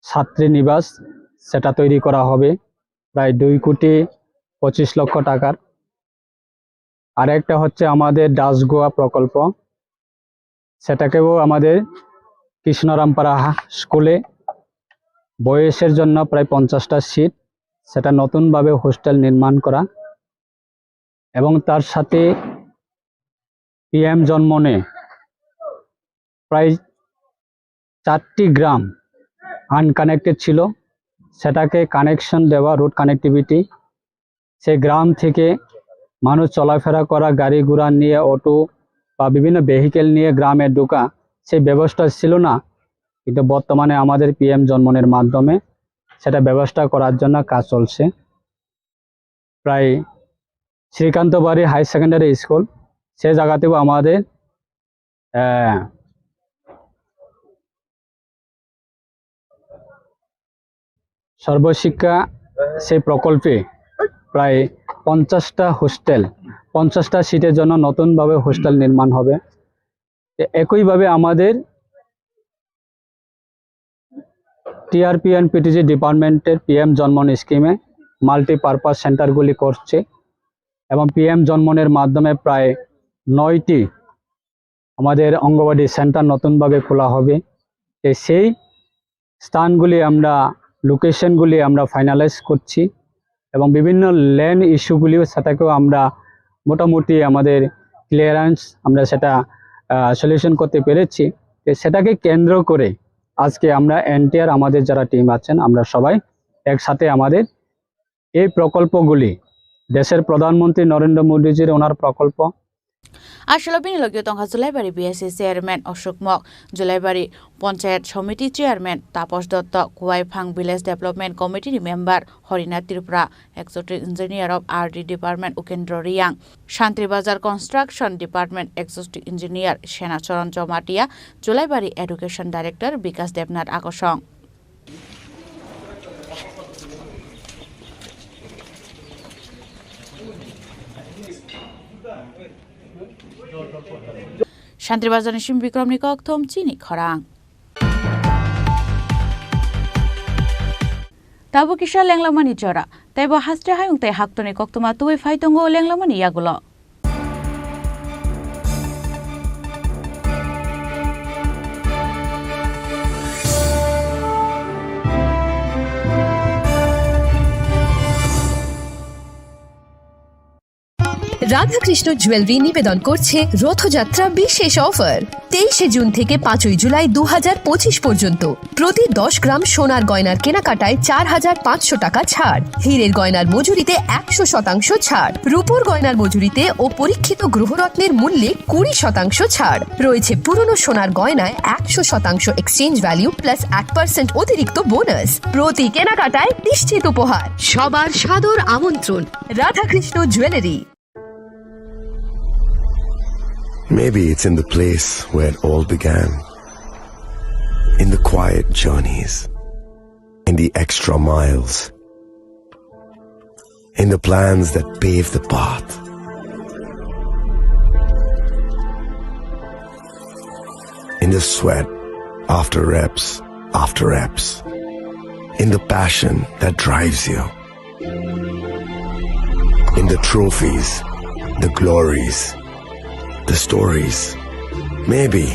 ছাত্রী নিবাস, সেটা তৈরি করা হবে প্রায় দুই কোটি পঁচিশ লক্ষ টাকার। আর একটা হচ্ছে আমাদের ডাসগোয়া প্রকল্প, সেটাকেও আমাদের কৃষ্ণরামপাড়া হা-, স্কুলে বয়সের জন্য প্রায় পঞ্চাশটা সিট, সেটা নতুনভাবে হোস্টেল নির্মাণ করা এবং তার সাথে পিএম জন্মনে প্রায় চারটি গ্রাম আনকানেক্টেড ছিল, সেটাকে কানেকশন দেওয়া, রোড কানেক্টিভিটি, সেই গ্রাম থেকে মানুষ চলাফেরা করা, গাড়ি ঘোড়া নিয়ে, অটো বা বিভিন্ন ভেহিকেল নিয়ে গ্রামে ঢোকা, সেই ব্যবস্থা ছিল না। কিন্তু বর্তমানে আমাদের পিএম জন্মনের মাধ্যমে সেটা ব্যবস্থা করার জন্য কাজ চলছে। প্রায় শ্রীকান্তবাড়ি হাই সেকেন্ডারি স্কুল, সে জায়গাতেও আমাদের, আহ, সর্বশিক্ষা সেই প্রকল্পে প্রায় পঞ্চাশটা হোস্টেল, পঞ্চাশটা সিটের জন্য নতুনভাবে হোস্টেল নির্মাণ হবে। এ-, একইভাবে আমাদের টিআরপি অ্যান্ড পিটিজি ডিপার্টমেন্টের পিএম জন্মন স্কিমে মাল্টিপারপাস সেন্টারগুলি করছে এবং পিএম জন্মনের মাধ্যমে প্রায় নয়টি আমাদের অঙ্গনওয়াড়ি সেন্টার নতুনভাবে খোলা হবে। তো সেই স্থানগুলি আমরা, লোকেশনগুলি আমরা ফাইনালাইজ করছি এবং বিভিন্ন ল্যান্ড ইস্যুগুলিও সেটাকেও আমরা মোটামুটি আমাদের ক্লিয়ারেন্স আমরা সেটা, আহ, সলিউশন করতে পেরেছি। তো সেটাকে কেন্দ্র করে আজকে আমরা এনটিআর আমাদের যারা টিম আছেন, আমরা সবাই একসাথে আমাদের এই প্রকল্পগুলি, দেশের প্রধানমন্ত্রী নরেন্দ্র মোদীজির ওনার প্রকল্প, Aswk bini logi tongkha Julaibari B S C chairman Ashok Mok, Julaibari Panchayat Samiti chairman Taposh Dotto, Kuaiphang Village Development Committee ni member Horinath Tripura, Executive Engineer of R D Department Ukendra Reang, Shantri Bazar Construction Department Executive Engineer Senacharan Jamatia, Julaibari Education Director Bikas Debnath Akosong. Shantri Bazar ni Sim Bikram ni kokthom chini khorang. Tabuk kisa lenglamani jora, tei bo haste hayung tei haktorni koktwma tubui phai tongo lenglamani yagulo. Radhakrishna jewellery নিবেদন করছে রথযাত্রা বিশেষ অফার। তেইশে জুন থেকে পাঁচই জুলাই দু হাজার পঁচিশ পর্যন্ত প্রতি দশ গ্রাম সোনার গয়নার কেনাকাটায় চার হাজার পাঁচশো টাকা ছাড়, হীরের গয়নার মজুরিতে একশো শতাংশ ছাড়, রূপোর গয়নার মজুরিতে ও পরীক্ষিত গ্রহরত্নের মূল্যে কুড়ি শতাংশ ছাড়। রয়েছে পুরনো সোনার গয়নায় একশো শতাংশ এক্সচেঞ্জ ভ্যালু প্লাস এক পার্সেন্ট অতিরিক্ত বোনাস। প্রতি কেনাকাটায় নিশ্চিত উপহার। সবার সাদর আমন্ত্রণ। Radhakrishna jewellery. Maybe it's in the place where it all began. In the quiet journeys. In the extra miles. In the plans that pave the path. the sweat after reps after reps, in the passion that drives you, in the trophies, the glories, the stories. Maybe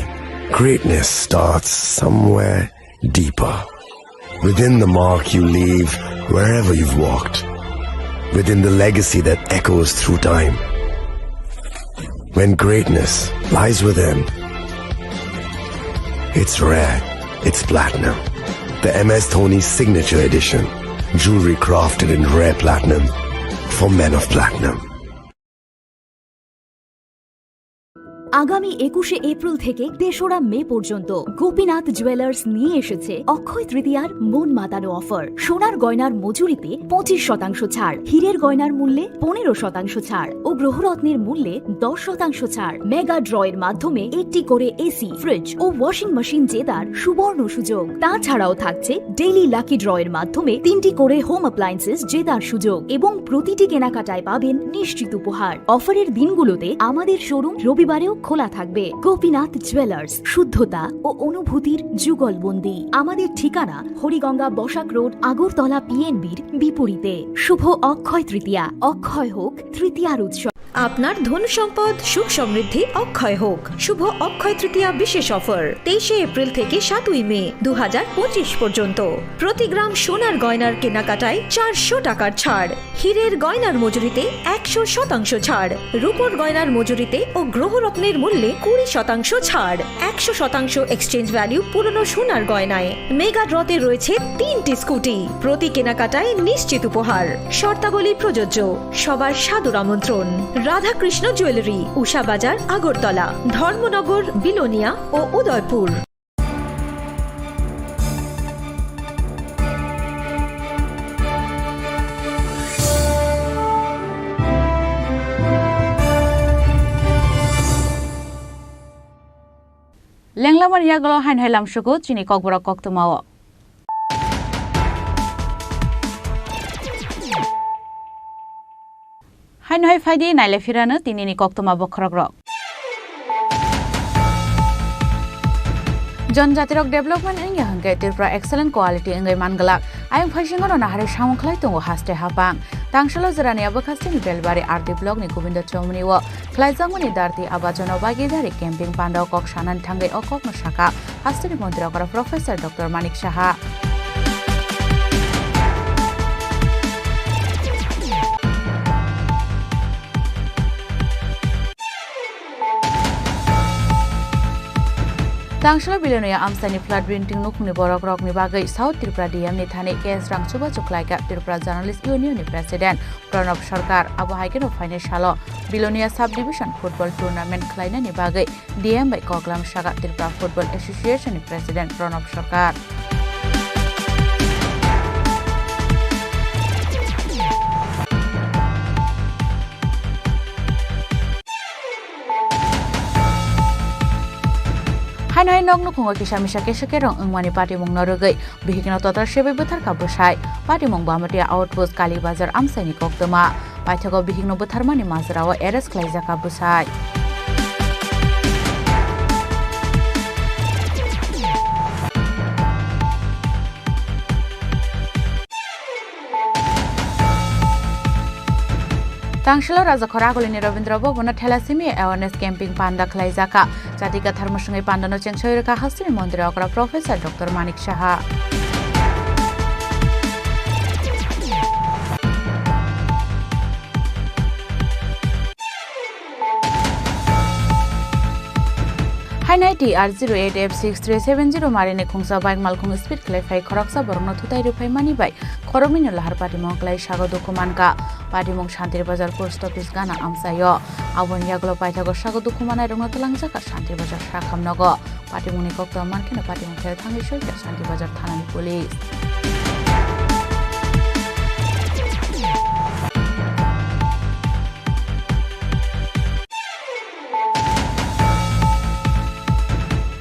greatness starts somewhere deeper, within the mark you leave wherever you've walked, within the legacy that echoes through time. When greatness lies within, it's rare, it's platinum. The M S Dhoni Signature Edition, jewelry crafted in rare platinum for men of platinum. আগামী একুশে এপ্রিল থেকে তেসরা মে পর্যন্ত গোপীনাথ জুয়েলার্স নিয়ে এসেছে অক্ষয় তৃতীয়ার মন মাতানো অফার। সোনার গয়নার মজুরিতে পঁচিশ শতাংশ ছাড়, হীরের গয়নার মূল্যে পনেরো শতাংশ ছাড় ও গ্রহরত্নের মূল্যে দশ শতাংশ ছাড়। মেগা ড্রয়ের মাধ্যমে একটি করে এসি, ফ্রিজ ও ওয়াশিং মেশিন জেতার সুবর্ণ সুযোগ। তাছাড়াও থাকছে ডেইলি লাকি ড্রয়ের মাধ্যমে তিনটি করে হোম অ্যাপ্লায়েন্সেস জেতার সুযোগ এবং প্রতিটি কেনাকাটায় পাবেন নিশ্চিত উপহার। অফারের দিনগুলোতে আমাদের শোরুম রবিবারেও খোলা থাকবে। গোপীনাথ জুয়েলার্স, শুদ্ধতা ও অনুভূতির যুগলবন্দি। আমাদের ঠিকানা হরিগঙ্গা বসাক রোড, আগরতলা পিএনবির বিপরীতে। শুভ অক্ষয় তৃতীয়া, অক্ষয় হোক তৃতীয়ার উৎসব। আপনার ধন সম্পদ সুখ সমৃদ্ধি অক্ষয় হোক। শুভ অক্ষয় তৃতীয়া বিশেষ অফার, তেইশে এপ্রিল থেকে সাতই মে দু হাজার পঁচিশ পর্যন্ত। প্রতি গ্রাম সোনার গয়নার কেনাকাটায় চারশো টাকার ছাড়, হীরের গয়নার মজুরিতে একশো শতাংশ ছাড়, রূপোর গয়নার মজুরিতে ও গ্রহরত্নের মূল্যে কুড়ি শতাংশ ছাড়, একশো শতাংশ এক্সচেঞ্জ ভ্যালু পুরনো সোনার গয়নায়। মেগা ড্রতে রয়েছে তিনটি স্কুটি, প্রতি কেনাকাটায় নিশ্চিত উপহার। শর্তাবলী প্রযোজ্য। সবার সাদর আমন্ত্রণ। রাধাকৃষ্ণ জুয়েলারি, উষা বাজার, আগরতলা, ধর্মনগর, বিলোনিয়া ও Udaipur. Lenglamani yagulo haino hai lamsugo chini kokborok koktwmao. Haino hai phaidi naile phirano tinini koktwma bokhorokrok. Jonjatirok development wngya hwnkhe Tripura excellent quality wngwi manglak. Ayang phaisingo no nahari samung khlai tongo haste hapang. Tangsalo Jirania bwkhasteni Belbari R D block ni Gobindo Chomni o khlaijakmani dharti abajono bagwi dhari camping pandao kok sanani thangwi o kokno sakha hasteni montri okra Professor Doctor Manik Saha. Tangsalo Bilonia amchaini flood binting nukhungni borokrokni bagwi South Tripura D M ni thani case rang chubachu khlaikha Tripura Journalist Union ni President Pranab Sarkar. Abo hai kheno phainai salo Bilonia Sub Division Football Tournament khlainani bagwi D M bai koklam sakha Tripura Football Association ni President Pranab Sarkar. Haino hai nok nukhungo kisa misa kesa kerong wngmani patimungno rwgwi bihikno total sebai bwtharkha bwsai. Patimung Bamatia Outpost Kalibazar amchaini koktwma. Paithago bihikno bwtharmani majrao arrest khlaijakha bwsai. Tangsalo Rajakhor Agulini Rabindra Bhavan-o thalassemia awareness camping panda khlaijakha. Jati kathar mwswngwi pandano chengsoi rwkha hasteni montri okra Professor Doctor Manik Saha. Hainai T R zero eight F six three seven zero marini khungsa bike malkhung speed khlai phai khoroksa borokno thutai rwphai mani bai khoroknwino lahar patimung khlai sago dukhu mankha. Patimung Shantir Bazar Post Office gana amchaio. Aboni yagulo paithago sago dukhu manai rokno twlangjak kha Shantir Bazar sakham nogo. Patimungni koktwma mankheno patimung phel thangwi soikha Shantir Bazar thanani police.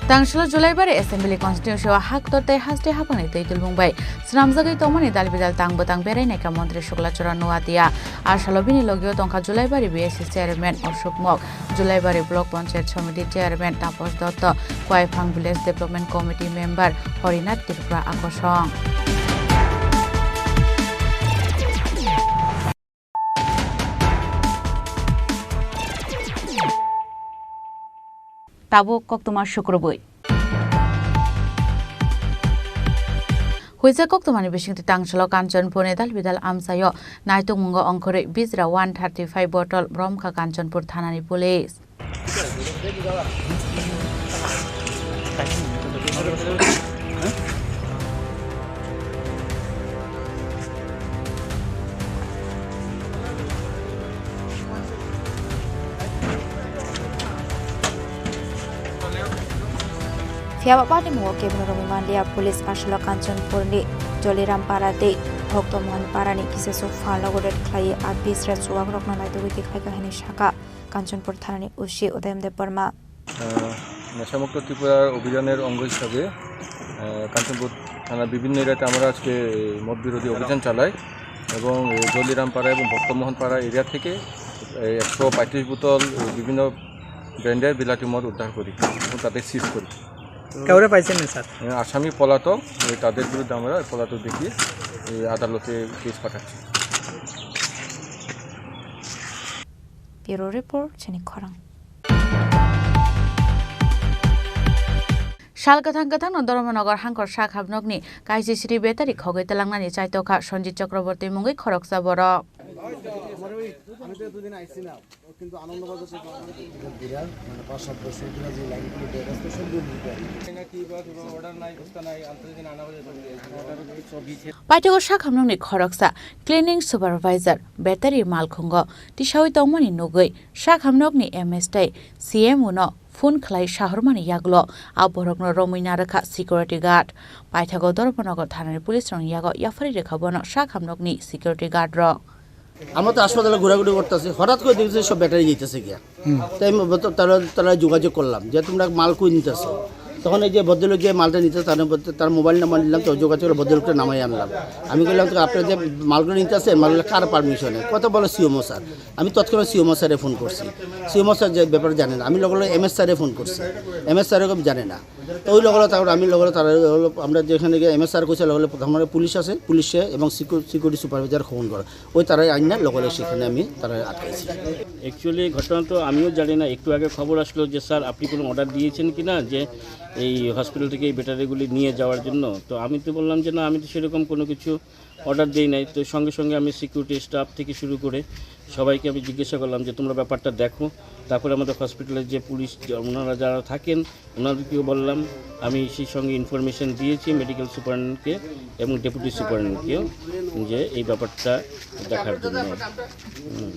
Tangsalo Julaibari Assembly Constituency o haktor tei haste haphangni twi tulbung bai swnamjagwi tongmani dal bidal tang bwtang berai naikha Montri Sukla Charan Noatia. A salo bini logio tongkha Julaibari B S C Chairman Ashok Mok, Julaibari Block Panchayat Samiti Chairman Taposh Dotto, Kwaiphang Village Development Committee Member Horinath Tripura Akosong. Tabuk koktwma sukrubwi. Huijak koktwmani bisingtwi tangsalo Kanchanpurni dal bidal amchaio naitokmungo ongkhorwi bijra one thirty five bottle romkha Kanchanpur thanani police. Phiya ba patimungo kebengno romwi manliya police aswlwk Kanchanpurni Joliram Para tei Bhakta Mohan Parani kisa swk phalnogo raid khlaiwi a bijra chuwakrokno naitugwi tikhlaikha hwnwi sakha Kanchanpur thanani O C Udayam Debbarma. আহ, নেশামুক্ত ত্রিপুরার অভিযানের অঙ্গ হিসাবে, আহ, কাঞ্চনপুর থানার বিভিন্ন এরিয়াতে আমরা আজকে মদ বিরোধী অভিযান চালাই এবং এই জলিরামপাড়া এবং ভক্তমোহনপাড়া এরিয়া থেকে এই একশো পঁয়ত্রিশ বোতল এই বিভিন্ন ব্র্যান্ডের বিলাতি মদ উদ্ধার করি এবং তাদের সিজ করি। কাউরে পাইছেন না, স্যার? আহ, আসামি পলাতক, এই তাদের বিরুদ্ধে আমরা পলাতক দেখিয়ে এই আদালতে কেস পাঠাচ্ছি। Bureau Report, Chini Khorang. Sal kwthang kwthangno Dharmanagar hangkor sak hamnokni kaisisri battery khogwi twlangnani chaitokha Sanjit Chakraborty mungwi khoroksa borok. Paithago sak hamnokni khoroksa cleaning supervisor battery malkhungo tisawi tongmani nugwi sak hamnokni M S tei C M O no phone khlai sahormani yagulo a borokno romwi narwkha security guard. Paithago Dharmanagar thanani police rokni yago yaphari rwkha bono sak hamnokni security guard rok. আমরা তো হাসপাতালে ঘোরাঘুরি করতেছি, হঠাৎ করে দেখছি সব ব্যাটারি নিতেছে গিয়া। হুম। তাই আমি বলতে-, তারা, তারা যোগাযোগ করলাম যে, "তোমরা মাল কই নিতেছো?" তখন এই যে ভদ্রলোক যে মালটা নিতে, তার মধ্যে, তার মোবাইল নাম্বার নিলাম, তো যোগাযোগ করে ভদ্রলোকটা নামাই আনলাম। আমি বললাম, "তো আপনারা যে মালগুলো নিতে আসছেন, মালগুলো কার পারমিশনে?" কত বলে, "সিএমও স্যার।" আমি তৎক্ষণাৎ সিএমও স্যারে ফোন করছি। সিএমও স্যার যে ব্যাপারে জানে না। আমি লগে লগে এমএস স্যারে ফোন করছি। এমএস স্যারও জানে না। তো ওই লগে লগে তারপর আমি লগে লগে তারা হলো, আমরা যেখানে গিয়ে এমএস স্যার কইছে, লগে লগে প্রথমে পুলিশ আছে, পুলিশে এবং সিকিউ-, সিকিউরিটি সুপারভাইজার ফোন করে। ওই তারাই আইন না, লগে লগে সেখানে আমি তারা আটকাইছি। অ্যাকচুয়ালি ঘটনা তো আমিও জানি না, একটু আগে খবর আসলো যে, "স্যার, আপনি কোনো অর্ডার দিয়েছেন কি না যে এই হসপিটাল থেকে এই ব্যাটারিগুলি নিয়ে যাওয়ার জন্য?" তো আমি তো বললাম যে, "না, আমি তো সেরকম কোনো কিছু অর্ডার দেই নাই।" তো সঙ্গে সঙ্গে আমি সিকিউরিটি স্টাফ থেকে শুরু করে সবাইকে আমি জিজ্ঞাসা করলাম যে, "তোমরা ব্যাপারটা দেখো।" তারপরে আমাদের হসপিটালের যে পুলিশ, যে ওনারা যারা থাকেন, ওনাদেরকেও বললাম, আমি সেই সঙ্গে ইনফরমেশন দিয়েছি মেডিকেল সুপারিনকে এবং ডেপুটি সুপারিনকেও, যে এই ব্যাপারটা দেখার জন্য। হুম।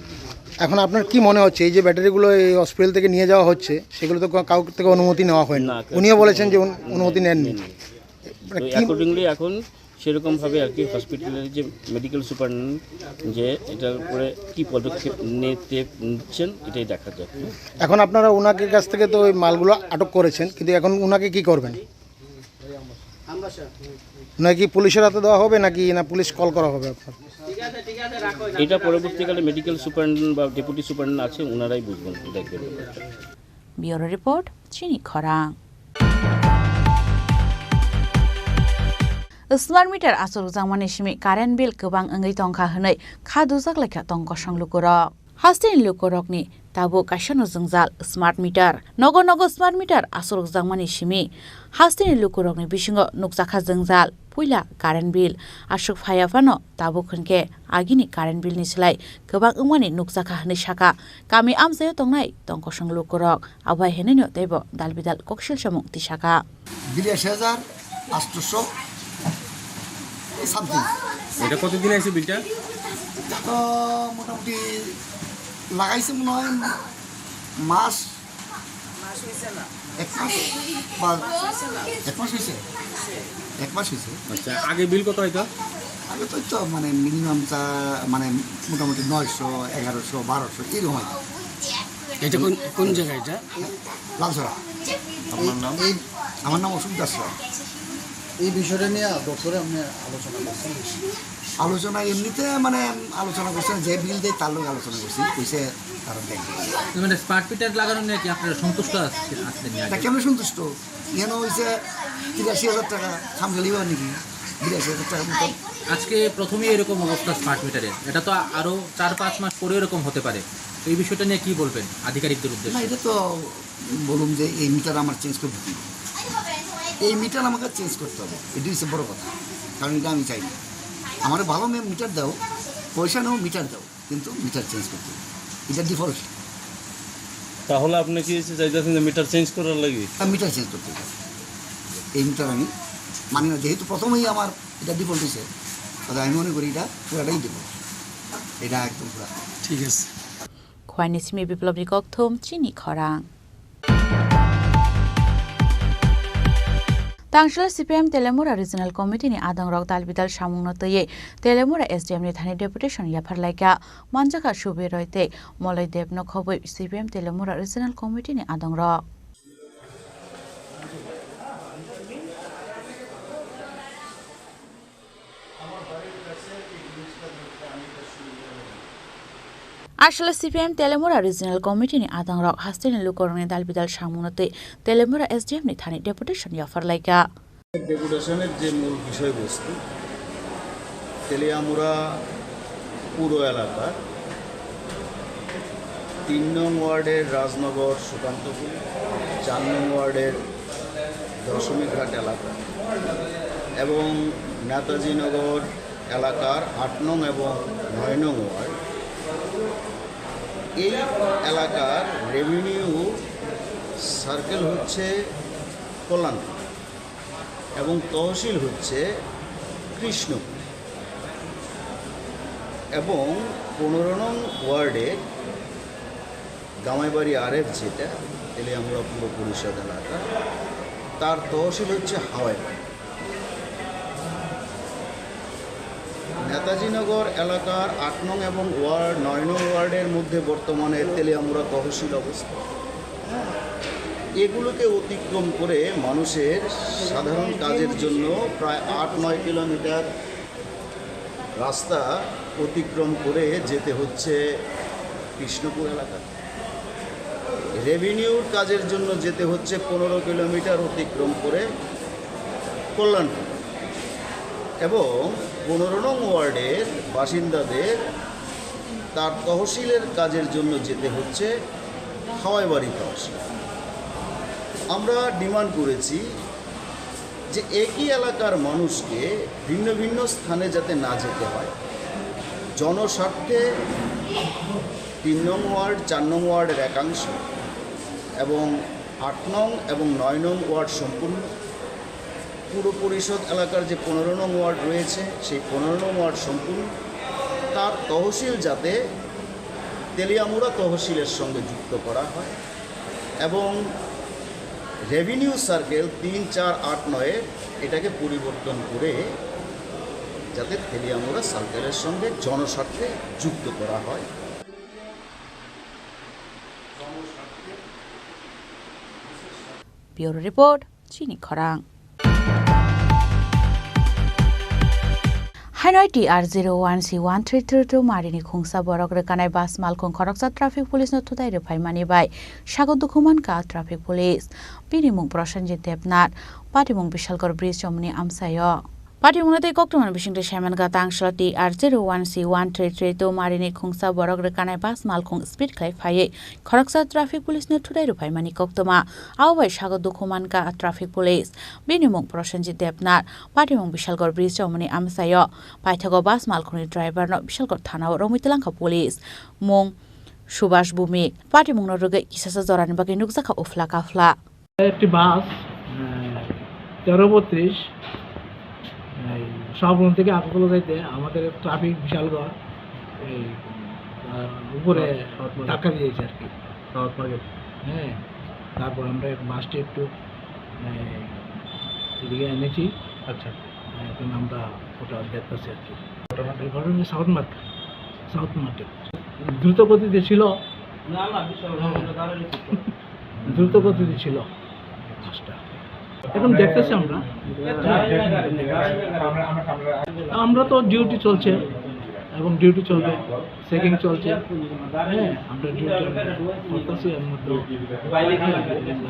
এখন আপনার কি মনে হচ্ছে, এই যে ব্যাটারিগুলো এই হসপিটাল থেকে নিয়ে যাওয়া হচ্ছে, সেগুলো তো কা-, কাউকে থেকে অনুমতি নেওয়া হয়নি? না, উনিও বলেছেন যে অনু-, না, অনুমতি নেননি। নেননি। মানে তো কি অ্যাকর্ডিংলি এখন সেরকমভাবে আর কি হসপিটালের যে মেডিকেল সুপারিনটেন্ডেন্ট যে এটার উপরে কি পদক্ষেপ নিতে নিচ্ছেন, এটাই দেখা যাক। এখন আপনারা ওনাকে কাছ থেকে তো ওই মালগুলো আটক করেছেন, কিন্তু এখন ওনাকে কি করবেন? ওনাকে কি পুলিশের হাতে দেওয়া হবে নাকি না পুলিশ কল করা হবে আপনার? এটা পরবর্তীকালে মেডিকেল সুপারিনটেন্ডেন্ট বা ডেপুটি সুপারিনটেন্ডেন্ট আছে, ওনারাই বুঝবেন, দেখবেন ব্যাপারটা। Bureau Report, Chini Khorang. Smart meter achukjakmani simi current bill kwbang wngwi tongkha hwnwi kha dujak laikha tong kosong lukurok. Hasteni lukurokni tabuk kaisano jwngjal smart meter. Nogo nogo smart meter achukjakmani simi hasteni lukurokni bisingo nukjakha jwngjal. Puila current bill aswk phaiya phano tabuk hwnkhe agini current bill ni slai kwbang wngmani nukjakha hwnwi sakha kami amchaio tongnai tongkosong lukurok. Abo hai hwnwino teibo dal bidal koksil samung tisakha. বিরাশি হাজার আটশোশো সামথিং। এটা কতদিন আছে বিলটা? এটা তো মোটামুটি লাগাইছে মনে হয় মাস, এক মাস বা এক মাস হয়েছে, এক মাস হয়েছে। আচ্ছা, আগে বিল কত হইতো? আগে তো, তো মানে মিনিমাম চা, মানে মোটামুটি নয়শো, এগারোশো, বারোশো এরকম হয়তো। এটা কোন, কোন জায়গা এটা? লালছড়া। আপনার নাম? এই, আমার নাম অশোক দাস রায়। এই বিষয়টা নিয়ে দপ্তরে আপনি আলোচনা করছেন? আলোচনা এমনিতে মানে আলোচনা করছেন, যে বিল দেয় তার লগে আলোচনা করছি, কইছে তারা দেখবে। মানে স্মার্ট মিটার লাগানো নিয়ে কি আপনারা সন্তুষ্ট আছেন, আছেন? এটা কেমন সন্তুষ্ট? এখানে হয়েছে তিরাশি হাজার টাকা, খামখেয়ালি বা নাকি বিরাশি হাজার টাকার মতো। আজকে প্রথমেই এরকম অবস্থা স্মার্ট মিটারের, এটা তো আরো চার পাঁচ মাস পরে এরকম হতে পারে। তো এই বিষয়টা নিয়ে কি বলবেন আধিকারিকদের না, উদ্দেশ্যে? এটা তো বলুন যে এই মিটার আমার চেঞ্জ করে দিতে হবে। এই মিটার আমাকে চেঞ্জ করতে হবে, এটাই হচ্ছে বড় কথা, কারণ এটা আমি চাই না। আমার ভালো মে-, মিটার দাও, পয়সা নেও, মিটার দাও, কিন্তু মিটার চেঞ্জ করতে হবে, এটা ডিফল্ট। তাহলে আপনি কি এসে চাইতেছেন যে মিটার চেঞ্জ করার লাগি? আমি মিটার চেঞ্জ করতে চাই, এই মিটার আমি মানি না, যেহেতু প্রথমেই আমার এটা ডিফল্ট হয়েছে, তাহলে আমি মনে করি এটা পুরাটাই ডিফল্ট, এটা একদম পুরা। ঠিক আছে। Khwaini simi Biplobni kokthum chini khorang. Tangshila C P M Telemura Regional Committee ni adongrok dalbidal samungno twiwi Telemura S D M ni thani deputation yapharlaikha. Manjakha Subir Roy tei Moloi Deb no khobwi C P M Telemura Regional Committee ni adongrok. Aswla C P M Telemura Regional Committee ni adongrok hasteni lukurokni dalbidal samungno twi Telemura S D M ni thani deputation yapharlaikha. ডেপুটেশনের যে মূল বিষয়বস্তু, তেলিয়ামুড়া পুরো এলাকার তিন নং ওয়ার্ডের রাজনগর সুকান্তপুর, চার নং ওয়ার্ডের দশমীঘাট এলাকা এবং নেতাজিনগর এলাকার আট নং এবং নয় নং ওয়ার্ড। এই এলাকার রেভিনিউ সার্কেল হচ্ছে কল্যাণপুর এবং তহসিল হচ্ছে কৃষ্ণপুর এবং পনেরো নং ওয়ার্ডে গামাইবাড়ি আর এফ, যেটা তেলিয়ামুড়া পুর পরিষদ এলাকা, তার তহসিল হচ্ছে হাওয়াইবাড়ি। নেতাজিনগর এলাকার আট নং এবং ওয়ার্ড, নয় নং ওয়ার্ডের মধ্যে বর্তমানে তেলিয়ামুড়া তহসিল অবস্থিত। এগুলোকে অতিক্রম করে মানুষের সাধারণ কাজের জন্য প্রায় আট নয় কিলোমিটার রাস্তা অতিক্রম করে যেতে হচ্ছে কৃষ্ণপুর এলাকা। রেভিনিউর কাজের জন্য যেতে হচ্ছে পনেরো কিলোমিটার অতিক্রম করে কল্যাণপুর এবং পনেরো নং ওয়ার্ডের বাসিন্দাদের তার তহসিলের কাজের জন্য যেতে হচ্ছে হাওয়াইবাড়ি তহসিল। আমরা ডিমান্ড করেছি যে একই এলাকার মানুষকে ভিন্ন ভিন্ন স্থানে যাতে না যেতে হয়, জনস্বার্থে তিন নং ওয়ার্ড, চার নং ওয়ার্ডের একাংশ এবং আট নং এবং নয় নং ওয়ার্ড সম্পূর্ণ, পুর পরিষদ এলাকার যে পনেরো নং ওয়ার্ড রয়েছে, সেই পনেরো নং ওয়ার্ড সম্পূর্ণ, তার তহসিল যাতে তেলিয়ামুড়া তহসিলের সঙ্গে যুক্ত করা হয় এবং রেভিনিউ সার্কেল তিন, চার, আট, নয়ে এটাকে পরিবর্তন করে যাতে তেলিয়ামুড়া সার্কেলের সঙ্গে জনস্বার্থে যুক্ত করা হয়। Bureau Report, Chini Khorang. Hainoi T R zero one C one three three two marini khungsa borok rwkanai bus malkhung khoroksa traffic police no thudai rwphaimani bai sago dukhu mankha traffic police. Bini mung Prosenjit Debnath, patimung Bishalgarh bridge chomoni amchaio. Patimungno tei koktwmani bisingtwi saimankha, tangshla T R zero one C one three three two marini khungsa borok rwkanai bus malkhung speed khlai phaiwi khoroksa traffic police no thudai rwphaimani koktwma. Abo bai sago dukhu mankha traffic police. Bini mung Prosenjit Debnath, patimung Bishalgarh bridge chomoni amchaio. Paithago bus malkhungni driver no Bishalgarh thanao romwi twlangkha police. Mung Subhash Bhumik, patimungno rwgwi kisasa jorani bagwi nukjakha uphla kaphla. একটি বাস, আহ, তেরো বত্রিশ, এই, শাহবাগ থেকে আগরতলা যাইতে আমাদের ট্রাফিক বিশালগড়, এই, আহ, উপরে south, south market. ধাক্কা দিয়েছে আর কি। South market. হ্যাঁ, তারপর আমরা এক বাসটি একটু, এই, এদিকে এনেছি। আচ্ছা। এখন আমরা ওটা দেখতেছি আর কি। ঘটনাটা? এই ঘটনা সাউথ মার্কেট, সাউথ মার্কেট। দ্রুত গতিতে ছিল। না, না, বিশাল হ্যাঁ। ঘটনা দাঁড়ালে কি করে? দ্রুত গতিতে ছিল। এখন দেখতেছি আমরা। আমরা তো ডিউটি চলছে এবং ডিউটি চলবে, চেকিং চলছে। হ্যাঁ, আমরা ডিউটি আমরা করতেছি, এর মধ্যে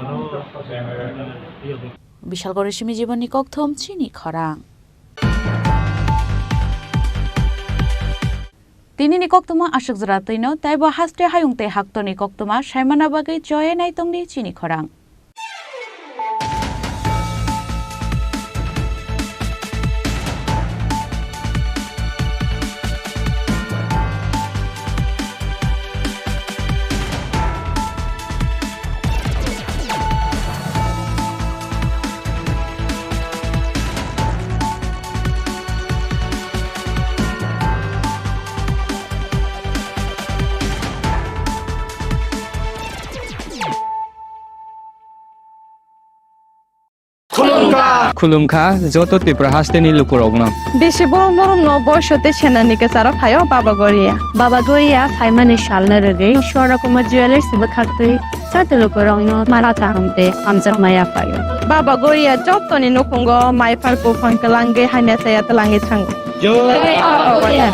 আরো, আহ, ইয়ে করতে Bishalgori simi jiboni kokthum chini khorang. Tinini koktuma aswk jora twino, taibo haste hayung tei haktorni koktuma saimana bagwi choye naitongdi chini khorang. Khulumkha joto Tripura hasteni lukurokno. Bisi borom borom no boiso tei senani kwcharo phaio Baba Goria. Baba Goria phaimani salno rwgwi Swarna Kumar Jewellers bwkhaktwi joto lukurokno mala kaham tei hamjakma yaphaio. Baba Goria jotoni nukhungo mai phar buphang twlangwi hamya chaya twlangwi thango. Jai Baba Goria.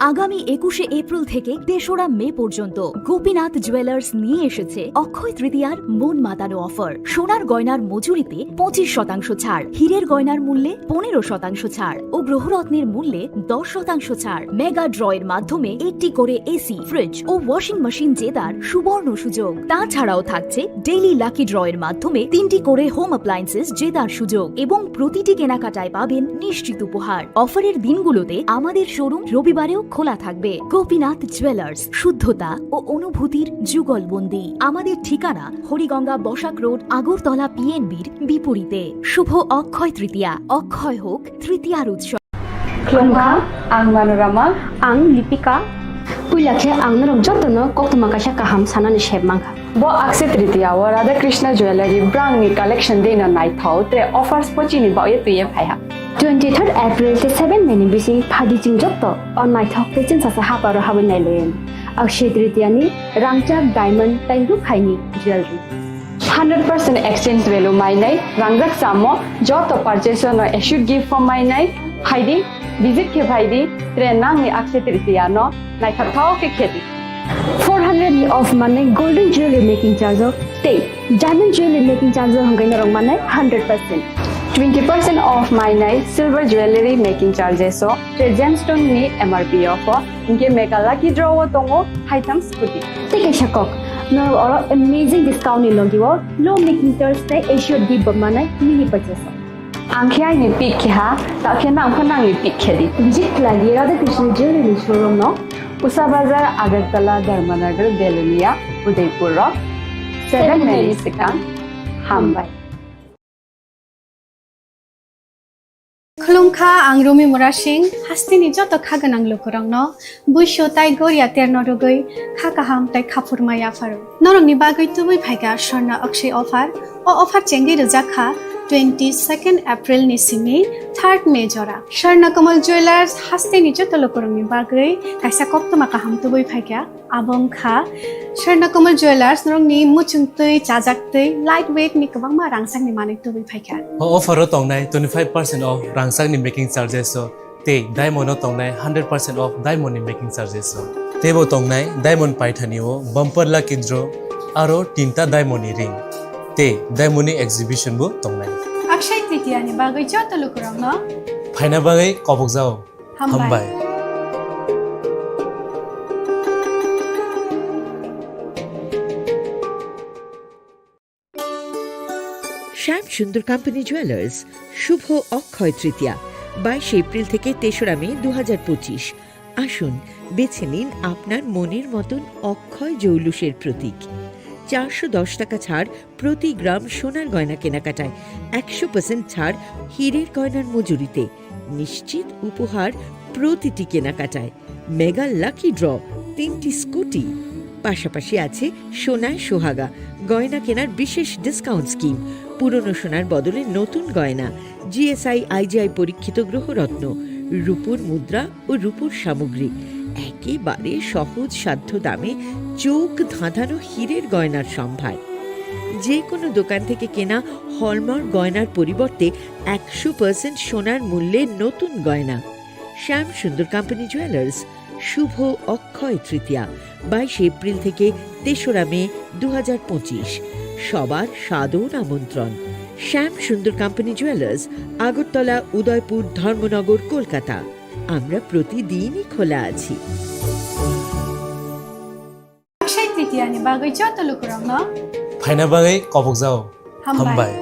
আগামী একুশে এপ্রিল থেকে তেসরা মে পর্যন্ত গোপীনাথ জুয়েলার্স নিয়ে এসেছে অক্ষয় তৃতীয়ার মন মাতানো অফার। সোনার গয়নার মজুরিতে পঁচিশ শতাংশ ছাড়, হীরের গয়নার মূল্যে পনেরো শতাংশ ছাড় ও গ্রহরত্নের মূল্যে দশ শতাংশ ছাড়। মেগা ড্রয়ের মাধ্যমে একটি করে এসি, ফ্রিজ ও ওয়াশিং মেশিন জেতার সুবর্ণ সুযোগ। তাছাড়াও থাকছে ডেইলি লাকি ড্রয়ের মাধ্যমে তিনটি করে হোম অ্যাপ্লায়েন্সেস জেতার সুযোগ এবং প্রতিটি কেনাকাটায় পাবেন নিশ্চিত উপহার। অফারের দিনগুলোতে আমাদের শোরুম রবিবারেও খোলা থাকবে। গোপীনাথ জুয়েলার্স, শুদ্ধতা ও অনুভূতির যুগলবন্দি। আমাদের ঠিকানা হরিগঙ্গা বসাক রোড, আগরতলা পিএনবির বিপরীতে। শুভ অক্ষয় তৃতীয়া, অক্ষয় হোক তৃতীয়ার উৎসব। Khulumkha, ang Manorama. Ang Lipika. Puila khe ang norok jotono koktwma kaisa kaham sanani sep mankha. Bo Akshaya Tritiya o Radha Krishna Jewellery brangni collection dino naithok tre offers pochini baoye twiye phaiha. Twenty third April tei seven May ni bising phadi chwng joto o naithok tei chwngsasa haparo habwi nailaiwi. Akshaya Tritiya ni rangchak diamond tei rukhaini jewellery. Hundred percent exchange value mainai, rangjak chamo, joto purchase no assured gift form mainai, phaidi, visit khe phaidi, tre nangni Akshaya Tritiya no naithok thao khe khedi. Four hundred ni off manai golden jewelry making charge o tei diamond jewelry making charge o hwnkhai norok manai hundred percent. Twenty percent off mainai silver jewelry making charges o tre gemstone ni M R P o pho hwnkhe mega lucky draw o tongo haitham scooty. Tei kaisa kok, norok oro amazing discount ni logi o low making charge tei assured gift bo manai mini purchase o. Ang khe aini pick khe ha, ta khe nang pho nangni pick khe di. Visit khlai di Radha Krishna Jewelry ni showroom no. Usa Bazar, Agartala, Dharmanagar, Belonia, Udaipur rok. Seven May ni swkang. Hambai. Khulumkha, ang Rumi Murasing, hasteni joto kha gwnang lukurokno buisu tai goria terno rwgwi kha kaham tai khaphurma yapharo. Norokni bagwi tubui phaikha Swarna Akshaya offer. O offer chengwi rwjak kha twenty second April ni simi third May jora. Swarna Kamal Jewellers hasteni joto lukurokni bagwi kaisa koktwma kaham tubui phaikha. Abo wngkha Swarna Kamal Jewellers norokni muchung twi, chajak twi, light weight ni kwbangma rangchakni manwi tubui phaikha. O offer o tongnai twenty five percent off rangchakni making charges o tei diamond o tongnai hundred percent off diamond ni making charges o. Teibo tongnai diamond paithani o bumper lucky draw aro tinta diamond ni ring tei diamond ni exhibition bo tongnai. Akshaya Tritiya ni bagwi joto lukurokno phaina bagwi kobokjao. Hambai. Hambai. শ্যাম সুন্দর company jewellers, শুভ অক্ষয় তৃতীয়া, বাইশে এপ্রিল থেকে তেসরা মে দু হাজার পঁচিশ। আসুন, বেছে নিন আপনার মনের মতন অক্ষয় জৌলুসের প্রতীক। চারশো দশ টাকা ছাড় প্রতি গ্রাম সোনার গয়না কেনাকাটায়, একশো পার্সেন্ট ছাড় হীরের গয়নার মজুরিতে, নিশ্চিত উপহার প্রতিটি কেনাকাটায়, মেগা লাকি ড্র, তিনটি স্কুটি। পাশাপাশি আছে সোনায় সোহাগা, গয়না কেনার বিশেষ ডিসকাউন্ট স্কিম, পুরনো সোনার বদলে নতুন গয়না, জিএসআই আইজিআই পরীক্ষিত গ্রহরত্ন, রূপোর মুদ্রা ও রূপোর সামগ্রী, একেবারে সহজ সাধ্য দামে চোখ ধাঁধানো হীরের গয়নার সম্ভার। যে কোনো দোকান থেকে কেনা হলমার্ক গয়নার পরিবর্তে একশো পার্সেন্ট সোনার মূল্যে নতুন গয়না। শ্যাম সুন্দর কোম্পানি জুয়েলার্স, শুভ অক্ষয় তৃতীয়া, বাইশে এপ্রিল থেকে তেসরা মে দু হাজার পঁচিশ। সবার সাদর আমন্ত্রণ। শ্যাম সুন্দর কোম্পানি জুয়েলার্স, আগরতলা, উদয়পুর, ধর্মনগর, কলকাতা। আমরা প্রতিদিনই খোলা আছি। Akshay Tritiya ni bagwi joto lukurokno phaina bagwi kobokjao. Hambai. Hambai.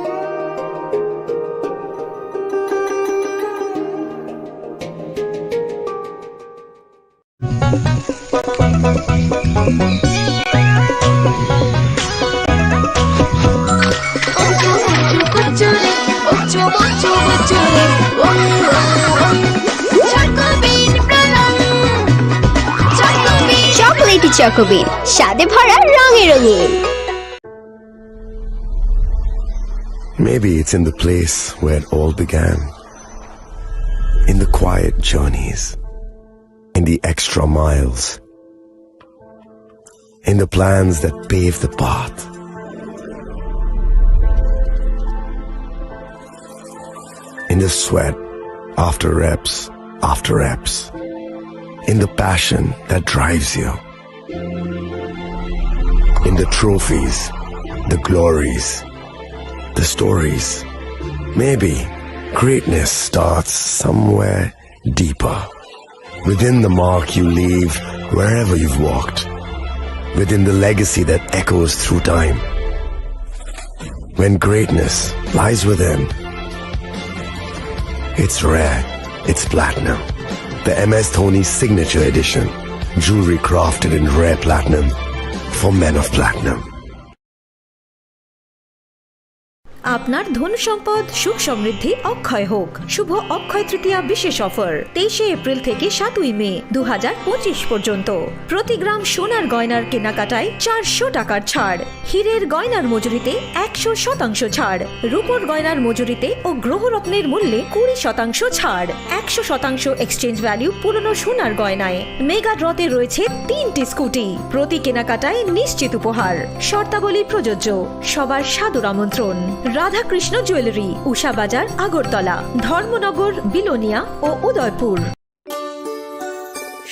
Chocolatey Choco Bean, স্বাদে ভরা, রঙে রঙিন। Maybe it's in the place where it all began. In the quiet journeys, in the extra miles, in the plans that pave the path, in the sweat after reps after reps, in the passion that drives you, in the trophies, the glories, the stories. Maybe greatness starts somewhere deeper. Within the mark you leave wherever you've walked. Within the legacy that echoes through time. When greatness lies within, it's rare, it's platinum. The M S Dhoni Signature Edition. Jewelry crafted in rare platinum for men of platinum. আপনার ধন সম্পদ সুখ সমৃদ্ধি অক্ষয় হোক। শুভ অক্ষয় তৃতীয়া বিশেষ অফার, তেইশে এপ্রিল থেকে সাতই মে দু হাজার পঁচিশ পর্যন্ত। প্রতি গ্রাম সোনার গয়নার কেনাকাটায় চারশো টাকার ছাড়, হীরের গয়নার মজুরিতে একশো শতাংশ ছাড়, রূপোর গয়নার মজুরিতে ও গ্রহরত্নের মূল্যে কুড়ি শতাংশ ছাড়, একশো শতাংশ এক্সচেঞ্জ ভ্যালু পুরনো সোনার গয়নায়। মেগা ড্রতে রয়েছে তিনটি স্কুটি, প্রতি কেনাকাটায় নিশ্চিত উপহার। শর্তাবলী প্রযোজ্য। সবার সাদর আমন্ত্রণ। রাধাকৃষ্ণ জুয়েলারি, উষা বাজার, আগরতলা, ধর্মনগর, বিলোনিয়া ও উদয়পুর।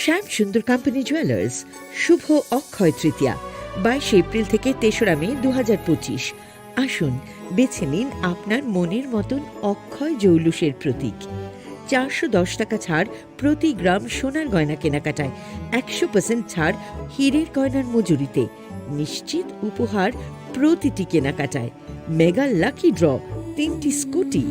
শ্যাম সুন্দর কোম্পানি জুয়েলার্স, শুভ অক্ষয় তৃতীয়া, বাইশে এপ্রিল থেকে তেসরা মে দু হাজার পঁচিশ। আসুন, বেছে নিন আপনার মনের মতন অক্ষয় জৌলুসের প্রতীক। চারশো দশ টাকা ছাড় প্রতি গ্রাম সোনার গয়না কেনাকাটায়, একশো পার্সেন্ট ছাড় হীরের গয়নার মজুরিতে, নিশ্চিত উপহার প্রতিটি কেনাকাটায়। মেগা লাকি ড্র, তিনটি স্কুটি,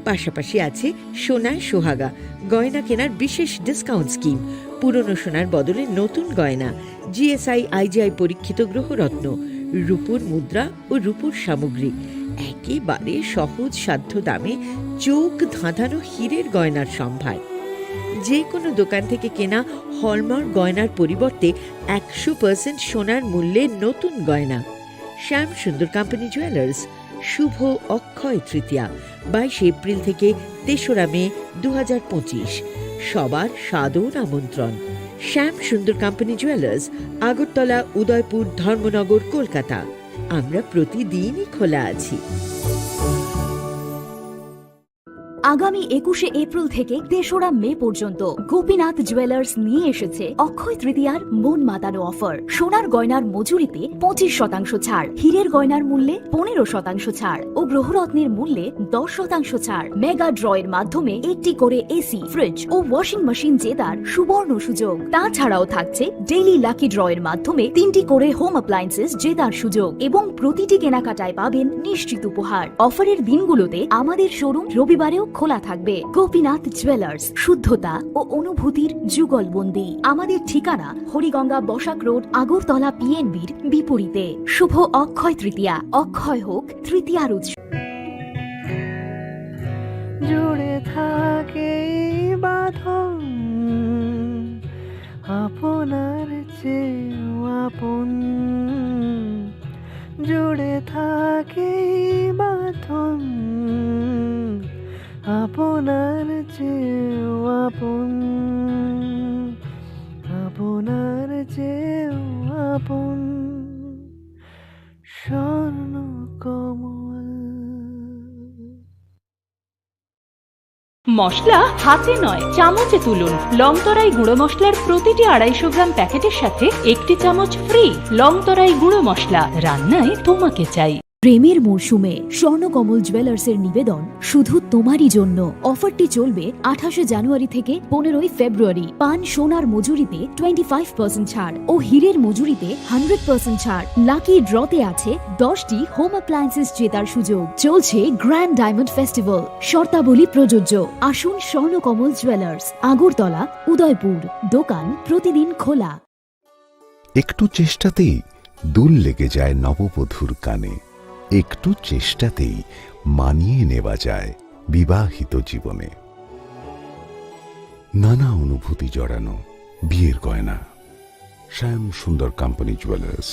পাশাপাশি আছে সোনায় সোহাগা, গয়না কেনার বিশেষ ডিসকাউন্ট স্কিম, পুরনো সোনার বদলে নতুন গয়না, G S I, I G I পরীক্ষিত গ্রহরত্ন, রূপোর মুদ্রা ও রূপোর সামগ্রী, একেবারে সহজ সাধ্য দামে চোখ ধাঁধানো হীরের গয়নার সম্ভার। যে কোনো দোকান থেকে কেনা হলমার্ক গয়নার পরিবর্তে একশো পার্সেন্ট সোনার মূল্যে নতুন গয়না। শ্যাম সুন্দর কোম্পানি জুয়েলার্স, শুভ অক্ষয় তৃতীয়া, বাইশে এপ্রিল থেকে তেসরা মে দু হাজার পঁচিশ। সবার সাদর আমন্ত্রণ। শ্যাম সুন্দর কোম্পানি জুয়েলার্স, আগরতলা, উদয়পুর, ধর্মনগর, কলকাতা। আমরা প্রতিদিনই খোলা আছি। আগামী একুশে এপ্রিল থেকে তেসরা মে পর্যন্ত গোপীনাথ জুয়েলার্স নিয়ে এসেছে অক্ষয় তৃতীয়ার মন মাতানো অফার। সোনার গয়নার মজুরিতে পঁচিশ শতাংশ ছাড়, হীরের গয়নার মূল্যে পনেরো শতাংশ ছাড় ও গ্রহরত্নের মূল্যে দশ শতাংশ ছাড়। মেগা ড্র এর মাধ্যমে একটি করে এসি, ফ্রিজ ও ওয়াশিং মেশিন জেতার সুবর্ণ সুযোগ। তাছাড়াও থাকছে ডেইলি লাকি ড্র এর মাধ্যমে তিনটি করে হোম অ্যাপ্লায়েন্সেস জেতার সুযোগ এবং প্রতিটি কেনাকাটায় পাবেন নিশ্চিত উপহার। অফারের দিনগুলোতে আমাদের শোরুম রবিবারেও খোলা থাকবে। গোপীনাথ জুয়েলার্স, শুদ্ধতা ও অনুভূতির যুগলবন্দি। আমাদের ঠিকানা হরিগঙ্গা বসাক রোড, আগরতলা পিএনবির বিপরীতে। শুভ অক্ষয় তৃতীয়া, অক্ষয় হোক তৃতীয়ার উৎসব। জুড়ে থাকে এই বাঁধন আপনার চেয়েও আপন। জুড়ে থাকে এই বাঁধন আপনার চেয়েও আপন, আপনার চেয়েও আপন। স্বর্ণ মশলা হাতে নয়, চামচে তুলুন। লং তরাই গুঁড়ো মশলার প্রতিটি আড়াইশো গ্রাম প্যাকেটের সাথে একটি চামচ ফ্রি। লং তরাই গুঁড়ো মশলা, রান্নায় তোমাকে চাই। প্রেমের মরশুমে স্বর্ণকমল জুয়েলার্সের নিবেদন শুধু তোমারই জন্য। অফারটি চলবে আঠাশে জানুয়ারি থেকে পনেরোই ফেব্রুয়ারি। পান সোনার মজুরিতে টোয়েন্টি ফাইভ পার্সেন্ট ছাড় ও হীরের মজুরিতে হান্ড্রেড পার্সেন্ট ছাড়। লাকি ড্রতে আছে দশটি হোম অ্যাপ্লায়েন্সেস জেতার সুযোগ। চলছে গ্র্যান্ড ডায়মন্ড ফেস্টিভ্যাল, শর্তাবলী প্রযোজ্য। আসুন স্বর্ণকমল জুয়েলার্স, আগরতলা, উদয়পুর। দোকান প্রতিদিন খোলা। একটু চেষ্টাতেই দুল লেগে যায় নববধূর কানে। একটু চেষ্টাতেই মানিয়ে নেওয়া যায় বিবাহিত জীবনে। নানা অনুভূতি জড়ানো বিয়ের গয়না। শ্যাম সুন্দর company jewellers.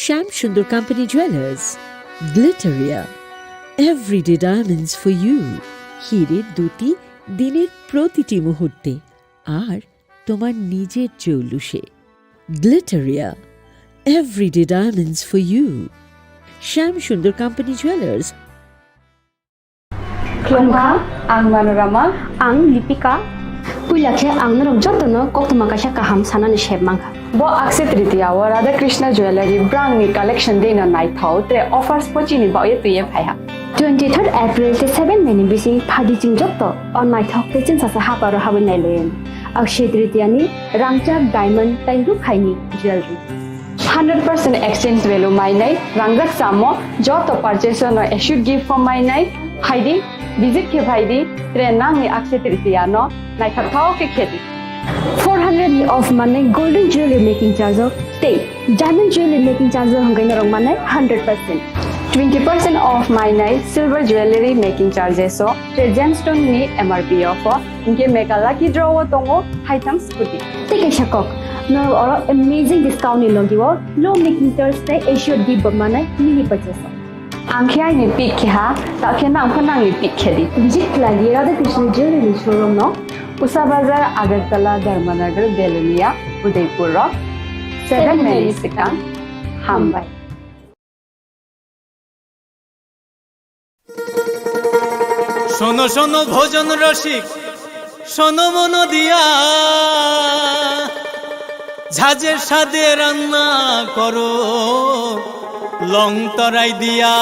Shyam Sundar Company Jewelers, Glitteria, everyday diamonds for you. হীরের দ্যুতি দিনের প্রতিটি মুহূর্তে, আর তোমার নিজের জৌলুসে। Glitteria, everyday diamonds for you. Shyam Sundar Company Jewelers. Khulumkha, ang Manorama. Ang Lipika. Puila khe ang norok jotono koktwma kaisa kaham sanani sep mankha. Bo Akshaya Tritiya o Radha Krishna Jewellery brangni collection deino naithok tre offers pochini baoye twiye phaiha. Twenty third April tei seven May ni bising phadi chwng joto o naithok tei chwngsasa haparo habwi nailayan. Akshaya Tritiya ni rangchak diamond tei rukhaini jewellery. Hundred percent exchange value mainai, rangjak samo, joto purchase no assured gift form mainai, phaidi, visit khe phaidi, tre nangni Akshaya Tritiya no naithok thao khe khedi. Four hundred ni off manai golden jewelry making charge o tei diamond jewelry making charge o hwnkhai norok manai hundred percent. Twenty percent off mainai silver jewelry making charges o tre gemstone ni M R P off o. Hinkhe Mega Lucky Draw o tongo haitham scooty. Tei kaisa kok, norok oro amazing discount ni logi o low making charge tei assured gift bo manai mini purchase o. Ang khe aini pick khe ha, ta khe nang pho nangni pick khe di. Visit khlai di Radha Krishna Jewelry ni showroom no. Usa Bazar, Agartala, Dharmanagar, Belonia, Udaipur o. Seven May ni swkang. Hambai. শোনো শোনো ভোজন রসিক, শোনো মন দিয়া, ঝাঁঝের স্বাদে রান্না করো, লং তরাই দিয়া।